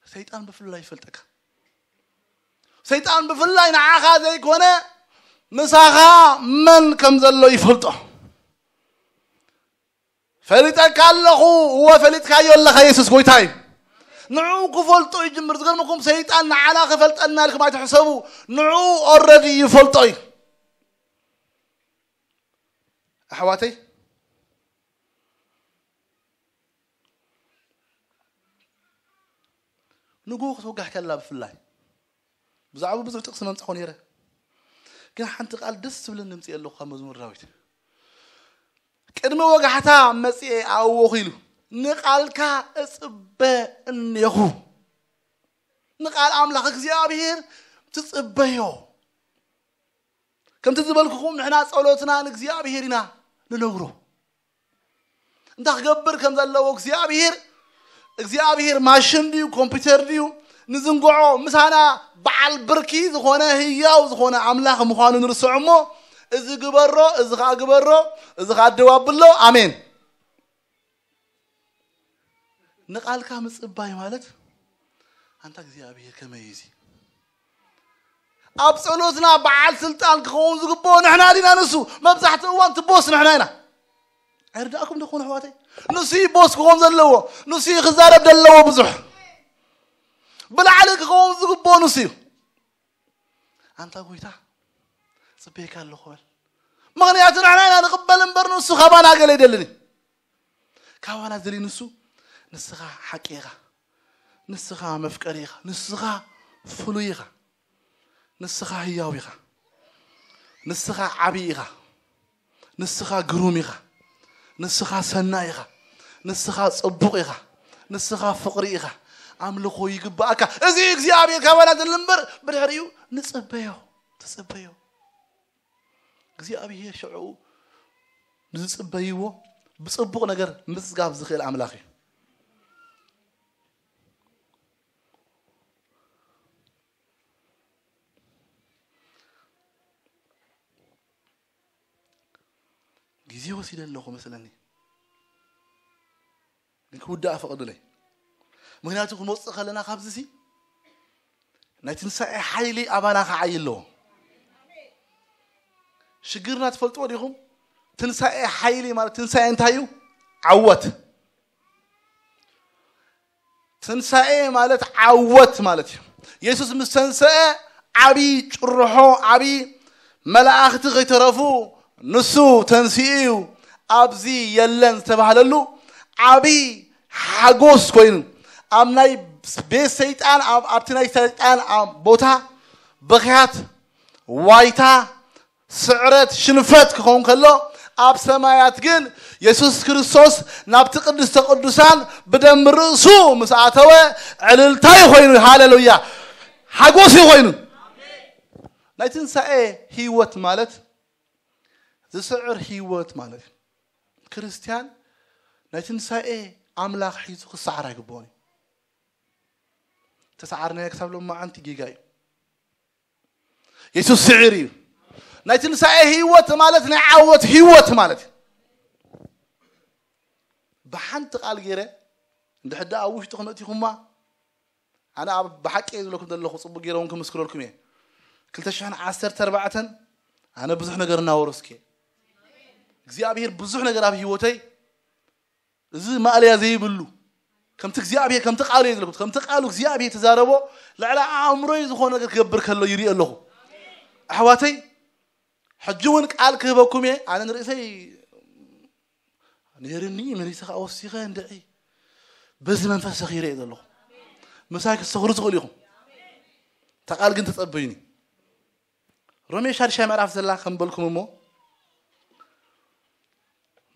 ሰይጣን ብፍላይ ይፈልጠካ። ሰይጣን ብፍላይ ንዓኻ ዘይኮነ ምሳኻ መን ከም ዘሎ ይፈልጦ። ፈሊጠካ ኣለኹ። እወ ፈሊጥካዮ ኣለኻ። የሱስ ጎይታ እዩ። ንዕኡ ክፈልጦ ይጅምር። ዝገርመኩም ሰይጣን ንዓና ክፈልጠና ኢልኩም ኣይትሕሰቡ። ንዕኡ ኦረዲ ይፈልጦ እዩ። ኣሕዋተይ ንጎ ክትወጋሕ ከላ ብፍላይ ብዛዕባ ብዙሕ ጥቕሲ መምጻኹ ነይረ። ግን ሓንቲ ቃል ደስ ትብልን ድምፂ ኣለኹ ካብ መዝሙር ዳዊት። ቅድሚ ወጋሕታ መፅኤ ኣእወኹ ኢሉ ንቃልካ እፅበ እኔኹ። ንቃል ኣምላኽ እግዚኣብሔር ትፅበዮ። ከምቲ ዝበልኩኹም ንሕና ጸሎትና ንእግዚኣብሔር ኢና ንነግሮ። እንታይ ክገብር ከም ዘለዎ እግዚኣብሔር፣ እግዚኣብሔር ማሽን ድዩ ኮምፒውተር ድዩ ንዝንግዖ? ምሳና በዓል ብርኪ ዝኾነ ህያው ዝኾነ ኣምላኽ ምዃኑ ንርስዖ እሞ፣ እዚ ግበሮ፣ እዚ ኸኣ ግበሮ፣ እዚ ኸኣ ደው ኣብሎ። ኣሜን። ንቃልካ ምጽባይ ማለት ኣንታ እግዚኣብሔር ከመይ እዩ እዚ? ኣብ ጸሎትና በዓል ስልጣን ክኸውን ዝግብኦ ንሕና ዲና ንሱ? መብዛሕትኡ እዋን ትቦስ ንሕና ኢና። ኣይርዳእኩም ዶ ክኾኑ ኣሕዋተይ? ንሱ እዩ ቦስ ክኸውን ዘለዎ፣ ንሱ እዩ ክዛረብ ዘለዎ ብዙሕ። ብላዕሊ ክኸውን ዝግብኦ ንሱ እዩ። ኣንታ ጎይታ ጽበየካ ኣለኹ በል። ምኽንያቱ ንሕና ኢና ንቕበል እምበር ንሱ ካባና ገለ ኣይደልን እዩ። ካባና ዝደሊ ንሱ ንስኻ ሓቂ ኢኻ፣ ንስኻ መፍቀሪ ኢኻ፣ ንስኻ ፍሉይ ኢኻ፣ ንስኻ ህያው ኢኻ፣ ንስኻ ዓብዪ ኢኻ፣ ንስኻ ግሩም ኢኻ፣ ንስኻ ሰናይ ኢኻ፣ ንስኻ ጽቡቕ ኢኻ፣ ንስኻ ፍቕሪ ኢኻ። ኣምልኾ ይግብኣካ። እዚ እግዚኣብሔር ካባና ዝደሊ እምበር ብድሕሪኡ ንጽበዮ፣ ትጽበዮ። እግዚኣብሔር ሽዑ ንዝጽበይዎ ብጽቡቕ ነገር ምጽጋብ ዝኽእል ኣምላኽ እዩ። ግዜ ወሲደ ኣለኹ መስለኒ፣ ግን ክውዳእ ፈቕዱለይ። ምክንያቱ ክንወፅእ ከለና ካብዚ ሲ ናይ ትንሳኤ ሓይሊ ኣባና ክዓይ ኣለዎ። ሽግርና ትፈልጥዎ ዲኹም? ትንሳኤ ሓይሊ ማለት ትንሳኤ እንታይ እዩ? ዓወት። ትንሳኤ ማለት ዓወት ማለት እዩ። የሱስ ምስ ተንሰአ ዓብዪ ጭርሖ፣ ዓብዪ መላእኽቲ ከይተረፉ ንሱ ተንሲኡ እዩ ኣብዚ የለን ዝተባህለሉ ዓብዪ ሓጎስ ኮይኑ ኣብ ናይ ቤት ሰይጣን ኣብ ኣብቲ ናይ ሰይጣን ኣብ ቦታ በኽያት ዋይታ ስዕረት ሽንፈት ክኸውን ከሎ ኣብ ሰማያት ግን የሱስ ክርስቶስ ናብቲ ቅድስተ ቅዱሳን ብደም ርእሱ ምስ ኣተወ ዕልልታ እዩ ኮይኑ። ሃሌሉያ ሓጎስ እዩ ኮይኑ። ናይ ትንሳኤ ህይወት ማለት ዝስዕር ህይወት ማለት እዩ። ክርስትያን ናይ ትንሳኤ ኣምላኽ ሒዙ ክሰዓር ኣይግብኦን እዩ። ተሰዓርናዮ ክሳብ ሎማዓንቲ ጌጋ እዩ። የሱስ ስዕር እዩ። ናይ ትንሳኤ ህይወት ማለት ናይ ዓወት ህይወት ማለት እዩ። ብሓንቲ ቃል ገይረ እንድሕር ደኣ ኣብ ውሽጥኹም ኣእቲኹማ ኣነ ኣብ ብሓቂ እየ ዝብለኩም ዘለኹ፣ ጽቡቕ ገይረ እውን ክምስክረልኩም እየ። ክልተ ሽሕን ዓሰርተ ኣርባዕተን ኣነ ብዙሕ ነገር እናወረስኩ እየ። እግዚኣብሔር ብዙሕ ነገር ኣብ ህይወተይ እዚ ማእለያ ዘይብሉ ከምቲ እግዚኣብሔር ከምቲ ቃሉ እየ ዝለኩት ከምቲ ቃሉ እግዚኣብሔር ተዛረቦ ልዕሊ ኣእምሮይ ዝኾነ ነገር ክገብር ከሎ ይርኢ ኣለኹ። ኣሕዋተይ ሕጂ እውን ቃል ክህበኩም እየ። ኣነ ንርእሰይ ነይርኒ መሊሰ ከዓ ወሲኸ እንድዒ በዚ መንፈስ ሰኺረ እየ ዘለኹ። ምሳይ ክትሰኽሩ ትኽእሉ ኢኹም። እታ ቃል ግን ተጸበዩኒ። ሮሜ ሻድሻይ ምዕራፍ ዘላ ከም በልኩም እሞ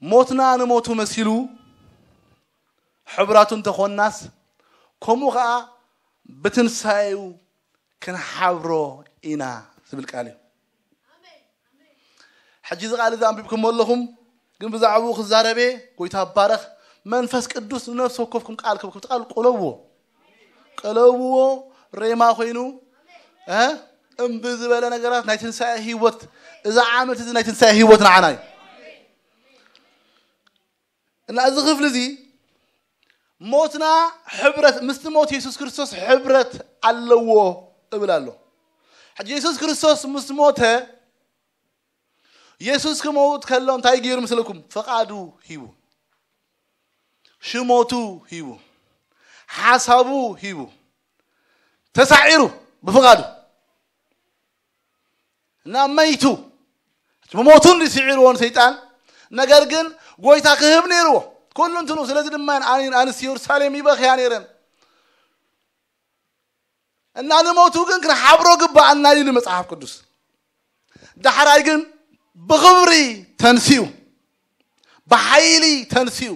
ሞትና ንሞቱ መሲሉ ሕብራቱ እንተኾንናስ ከምኡ ከዓ ብትንሳኤኡ ክንሓብሮ ኢና ዝብል ቃል እዩ። ሕጂ እዚ ቃል እዚ ኣንቢብኩም ኣለኹም፣ ግን ብዛዕባኡ ክዛረብ እየ። ጎይታ ባረኽ። መንፈስ ቅዱስ ንነፍሲ ወከፍኩም ቃል ክብኩም ቃል ቆለብዎ፣ ቀለብዎ። ሬማ ኮይኑ እ እምቢ ዝበለ ነገራት ናይ ትንሳኤ ህይወት፣ እዚ ዓመት እዚ ናይ ትንሳኤ ህይወት ንዓና እዩ። እና እዚ ክፍሊ እዚ ሞትና ሕብረት ምስቲ ሞት የሱስ ክርስቶስ ሕብረት ኣለዎ እብል ኣሎ። ሕጂ የሱስ ክርስቶስ ምስ ሞተ፣ የሱስ ክመውት ከሎ እንታይ ገይሩ ምስልኩም? ፍቓዱ ሂቡ፣ ሽሞቱ ሂቡ፣ ሓሳቡ ሂቡ፣ ተሳዒሩ ብፍቓዱ እና መይቱ። ብሞቱ እንዲ ስዒርዎ ንሰይጣን፣ ነገር ግን ጎይታ ክህብ ነይርዎ ኩሉ እንትኑ። ስለዚ ድማ ኣን- ኣንስቲ የሩሳሌም ይበኽያ ነይረን እና ንሞቱ ግን ክንሓብሮ ግባኣና ኢሉ መጽሓፍ ቅዱስ። ዳሕራይ ግን ብኽብሪ ተንሲኡ፣ ብሓይሊ ተንሲኡ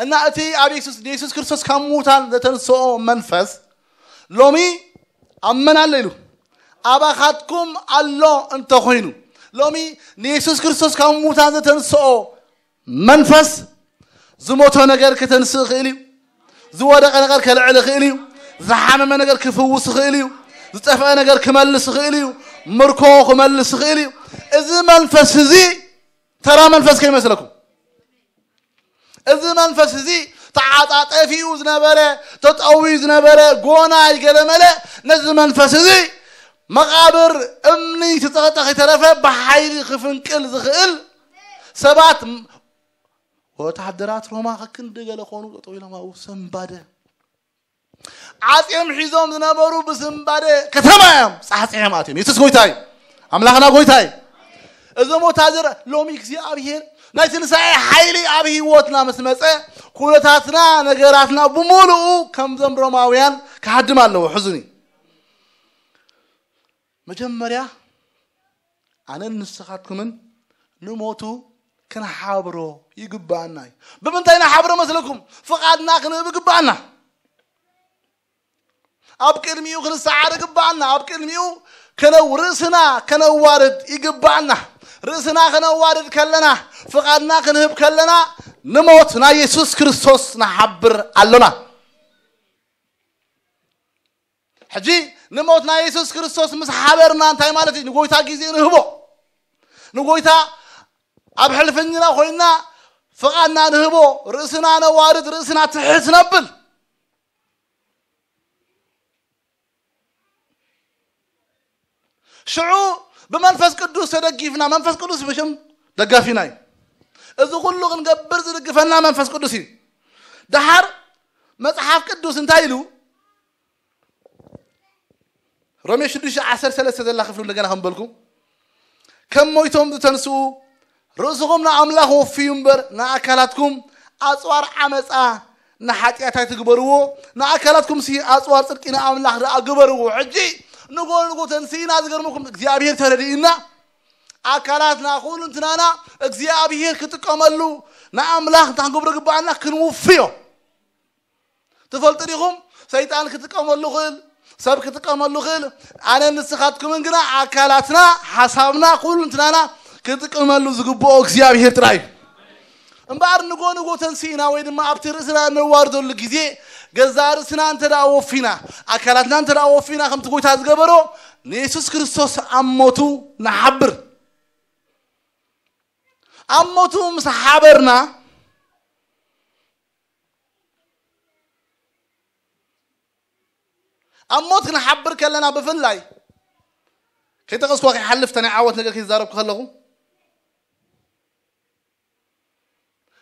እና እቲ ኣብ የሱስ የሱስ ክርስቶስ ካብ ምዉታን ዘተንስኦ መንፈስ ሎሚ ኣብ መን ኣሎ ኢሉ? ኣባኻትኩም ኣሎ እንተኾይኑ፣ ሎሚ ንየሱስ ክርስቶስ ካብ ምዉታን ዘተንስኦ መንፈስ ዝሞተ ነገር ከተንስእ ይኽእል እዩ። ዝወደቐ ነገር ከልዕል ይኽእል እዩ። ዝሓመመ ነገር ክፍውስ ይኽእል እዩ። ዝጠፍአ ነገር ክመልስ ይኽእል እዩ። ምርኮ ክመልስ ይኽእል እዩ። እዚ መንፈስ እዚ ተራ መንፈስ ከይመስለኩም። እዚ መንፈስ እዚ ተዓጣጠፊኡ ዝነበረ፣ ተጠውዩ ዝነበረ፣ ጎና ይገለመለ፣ ነዚ መንፈስ እዚ መቓብር እምኒ ተጸቕጠ ከይተረፈ ብሓይሊ ክፍንቅል ዝኽእል፣ ሰባት ወታደራት ሮማ ከክንዲ ገለ ኮኑ ጠጠው ኢሎም ኣብኡ ሰንባደ። ዓጽዮም ሒዞም ዝነበሩ ብስንባደ ከተማ እዮም ጻሕጺሖም ኣትዮም። የሱስ ጎይታ እዩ። ኣምላኽና ጎይታ እዩ። እዞም ወታደር ሎሚ እግዚኣብሔር ናይ ትንሳኤ ሓይሊ ኣብ ህይወትና ምስ መጸ፣ ኩነታትና፣ ነገራትና ብምሉኡ ከምዞም ሮማውያን ክሃድም ኣለዎ። ሕዙኒ። መጀመርያ ኣነን ንስኻትኩምን ንሞቱ ክንሓብሮ ይግባኣና እዩ። ብምንታይ ንሓብሮ መስለኩም? ፍቓድና ክንህብ ይግባኣና። ኣብ ቅድሚኡ ክንሰዓር ይግባኣና። ኣብ ቅድሚኡ ከነው ርእስና ከነዋርድ ይግባኣና። ርእስና ከነዋርድ ከለና፣ ፍቓድና ክንህብ ከለና፣ ንሞት ናይ የሱስ ክርስቶስ ንሓብር ኣሎና። ሕጂ ንሞት ናይ የሱስ ክርስቶስ ምስ ሓበርና እንታይ ማለት እዩ? ንጎይታ ግዜ ንህቦ። ንጎይታ ኣብ ሕልፍኝና ኮይና ፍቓድና ንህቦ። ርእስና ነዋርድ፣ ርእስና ትሕት ነብል። ሽዑ ብመንፈስ ቅዱስ ተደጊፍና፣ መንፈስ ቅዱስ ብሽም ደጋፊና እዩ። እዚ ኩሉ ክንገብር ዝድግፈና መንፈስ ቅዱስ እዩ። ደሓር መጽሓፍ ቅዱስ እንታይ ኢሉ? ሮሜ ሽዱሽተ ዓሰርተ ሰለስተ ዘላ ክፍሉ እንደገና ከም በልኩ፣ ከም ሞይቶም ዝተንስኡ ርእስኹም ንኣምላኽ ወፍዩ እምበር ንኣካላትኩም ኣጽዋር ዓመጻ ንሓጢኣት ኣይትግበርዎ። ንኣካላትኩም ሲ ኣጽዋር ጽድቂ ንኣምላኽ ደኣ ግበርዎ። ሕጂ ንጎ ንጎ ተንስኢና፣ ዝገርመኩም እግዚኣብሔር ተረዲእና፣ ኣካላትና ኩሉ እንትናና እግዚኣብሔር ክጥቀመሉ ንኣምላኽ እንታይ ክንገብሮ ግባኣና? ክንውፍዮ። ትፈልጡ ዲኹም? ሰይጣን ክጥቀመሉ ክእል፣ ሰብ ክጥቀመሉ ክእል። ኣነ ንስኻትኩምን ግና ኣካላትና፣ ሓሳብና፣ ኩሉ እንትናና ክጥቀመሉ ዝግብኦ እግዚኣብሔር ጥራይ እዩ። እምበኣር ንጎ ንጎ ተንሲእና ወይ ድማ ኣብቲ ርእስና እንዋርደሉ ግዜ ገዛ ርእስና እንተ ደኣ ወፊና፣ ኣካላትና እንተ ደኣ ወፊና፣ ከምቲ ጎይታ ዝገበሮ ንየሱስ ክርስቶስ ኣብ ሞቱ ንሓብር። ኣብ ሞቱ ምስ ሓበርና፣ ኣብ ሞት ክንሓብር ከለና ብፍላይ ከይጠቐስኩዋ ከይሓልፍ፣ እታ ናይ ዓወት ነገር ከይዛረብኩ ከለኹ፣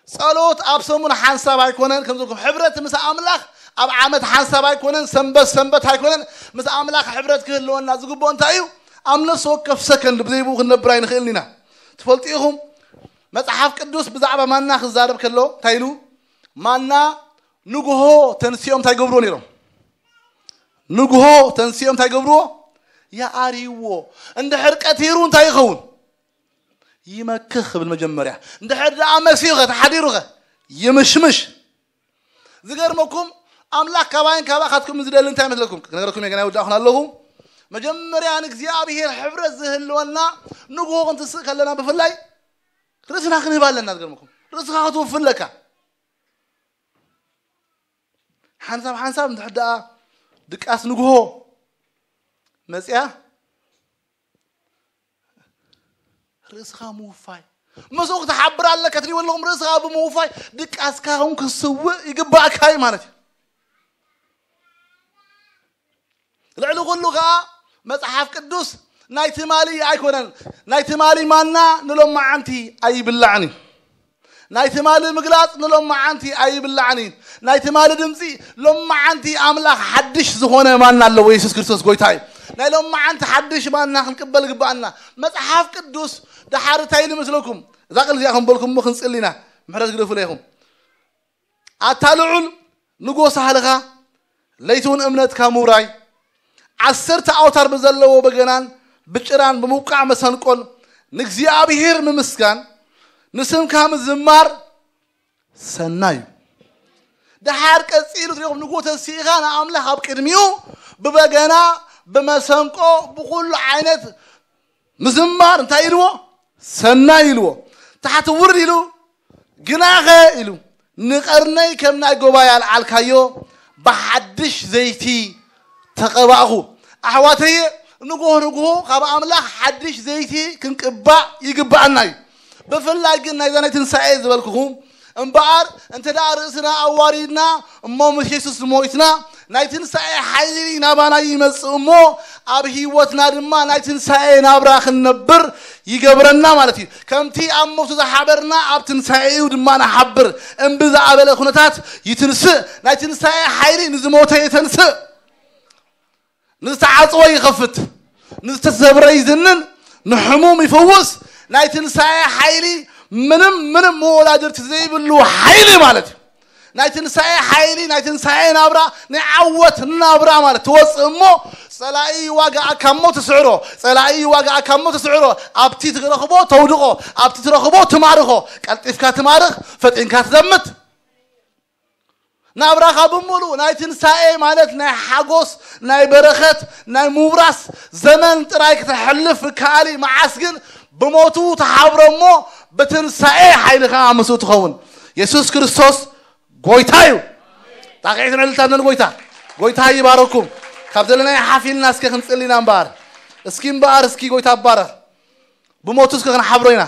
ጸሎት ኣብ ሰሙን ሓንሳብ ኣይኮነን። ከምዚ ኢልኩም ሕብረት ምስ ኣምላኽ ኣብ ዓመት ሓንሳብ ኣይኮነን፣ ሰንበት ሰንበት ኣይኮነን። ምስ ኣምላኽ ሕብረት ክህልወና ዝግብኦ እንታይ እዩ? ኣብ ነፍሲ ወከፍ ሰከንድ ብዘይ ብኡ ክንነብር ኣይንኽእልን ኢና። ትፈልጡ ኢኹም፣ መጽሓፍ ቅዱስ ብዛዕባ ማና ክዛረብ ከሎ እንታይ ኢሉ? ማና ንግሆ ተንሲኦም እንታይ ገብርዎ ነይሮም? ንግሆ ተንሲኦም እንታይ ገብርዎ? ይኣርይዎ። እንድሕር ቀቲሩ እንታይ ይኸውን? ይመክኽ ክብል መጀመርያ። እንድሕር ደኣ መሲኸ ተሓዲሩኸ? ይምሽምሽ። ዝገርመኩም፣ ኣምላኽ ካባይን ካባኻትኩም ዝደሊ እንታይ ይመስለኩም? ክነግረኩም እየ፣ ገና ይውዳእኹን ኣለኹ። መጀመርያ ንእግዚኣብሔር ሕብረት ዝህልወና ንግሆ ክንትስእ ከለና ብፍላይ ርእስና ክንህብ ኣለና። ዝገርመኩም ርእስኻ ክትውፍለካ ሓንሳብ ሓንሳብ እንድሕር ደኣ ድቃስ ንግሆ መጽያ ርእስኻ ምውፋይ መስኡ ክትሓብር ኣለካ። ትሪእዎ ኣለኹም ርእስኻ ብምውፋይ ድቃስካ እውን ክስውእ ይግባእካ እዩ ማለት እዩ። ልዕሊ ኩሉ ከዓ መጽሓፍ ቅዱስ ናይ ትማሊ ኣይኮነን። ናይ ትማሊ ማና ንሎማዓንቲ ኣይብላዕን እዩ። ናይ ትማሊ ምግላጽ ንሎማዓንቲ ኣይብላዕን እዩ። ናይ ትማሊ ድምፂ ሎማዓንቲ ኣምላኽ ሓድሽ ዝኾነ ማና ኣለዎ። የሱስ ክርስቶስ ጎይታ እዩ። ናይ ሎማዓንቲ ሓድሽ ማና ክንቅበል ግባኣና። መጽሓፍ ቅዱስ ደሓር እንታይ ኢሉ መስለኩም? እዛ ቃል እዚኣ ከም በልኩም እሞ ክንጽሊ ኢና። ምሕረት ግደፉ ኢኹም። ኣታ ልዑል ንጎ ሳህልኻ ለይትውን እምነትካ ምውራይ ዓሰርተ ኣውታር ብዘለዎ በገናን ብጭራን ብምውቃዕ መሰንቆን ንእግዚኣብሔር ምምስጋን ንስምካ ምዝማር ሰናይ እዩ። ደሓር ቀጺሉ ትሪኦም ንጎ ተንሲእኻ ንኣምላኽ ኣብ ቅድሚኡ ብበገና ብመሰንቆ ብኩሉ ዓይነት ምዝማር እንታይ ኢልዎ? ሰናይ ኢልዎ። ታሕቲ ውርድ ኢሉ ግናኸ ኢሉ ንቐርነይ ከም ናይ ጎባይ ኣልዓልካዮ ብሓድሽ ዘይቲ ተቐባእኹ። ኣሕዋተየ ንግሆ ንግሆ ካብ ኣምላኽ ሓድሽ ዘይቲ ክንቅባእ ይግባኣና እዩ። ብፍላይ ግን ናይዛ ናይ ትንሳኤ ዝበልኩኹም እምበኣር እንተ ደኣ ርእስና ኣዋሪድና እሞ ምስ የሱስ ሞይትና ናይ ትንሳኤ ሓይሊ ናባና ይመጽእ እሞ ኣብ ህይወትና ድማ ናይ ትንሳኤ ናብራ ክንነብር ይገብረና ማለት እዩ። ከምቲ ኣብ ሞቱ ዝሓበርና ኣብ ትንሳኤኡ ድማ ንሓብር። እምቢ ዝኣበለ ኩነታት ይትንስእ። ናይ ትንሳኤ ሓይሊ ንዝሞተ የተንስእ፣ ንዝተዓጽወ ይኸፍት፣ ንዝተሰብረ ይዝንን፣ ንሕሙም ይፈውስ። ናይ ትንሳኤ ሓይሊ ምንም ምንም መወዳድርቲ ዘይብሉ ሓይሊ ማለት እዩ። ናይ ትንሳኤ ሓይሊ ናይ ትንሳኤ ናብራ ናይ ዓወት ናብራ ማለት ትወፅእ እሞ ፀላኢ ይዋጋኣካ እሞ ትስዕሮ፣ ፀላኢ ይዋጋኣካ እሞ ትስዕሮ። ኣብቲ ትረኽቦ ተውድቖ፣ ኣብቲ ትረኽቦ ትማርኾ። ቀልጢፍካ ትማርኽ፣ ፈጢንካ ትዘምት። ናብራኻ ብምሉእ ናይ ትንሳኤ ማለት ናይ ሓጎስ ናይ በረኸት ናይ ምውራስ ዘመን ጥራይ ክተሕልፍ ይከኣል እዩ። መዓስ ግን ብሞቱ ተሓብሮ እሞ ብትንሳኤ ሓይልኻ ምስኡ ትኸውን። የሱስ ክርስቶስ ጎይታ እዩ። ጣቕዒትን ዕልልታን ንጎይታ። ጎይታ ይባረኩም። ካብ ዘለናዮ ሓፊልና እስከ ክንጽሊ ኢና እምበኣር። እስኪ እምበኣር እስኪ ጎይታ ባረኽ። ብሞቱ እስከ ክንሓብሮ ኢና።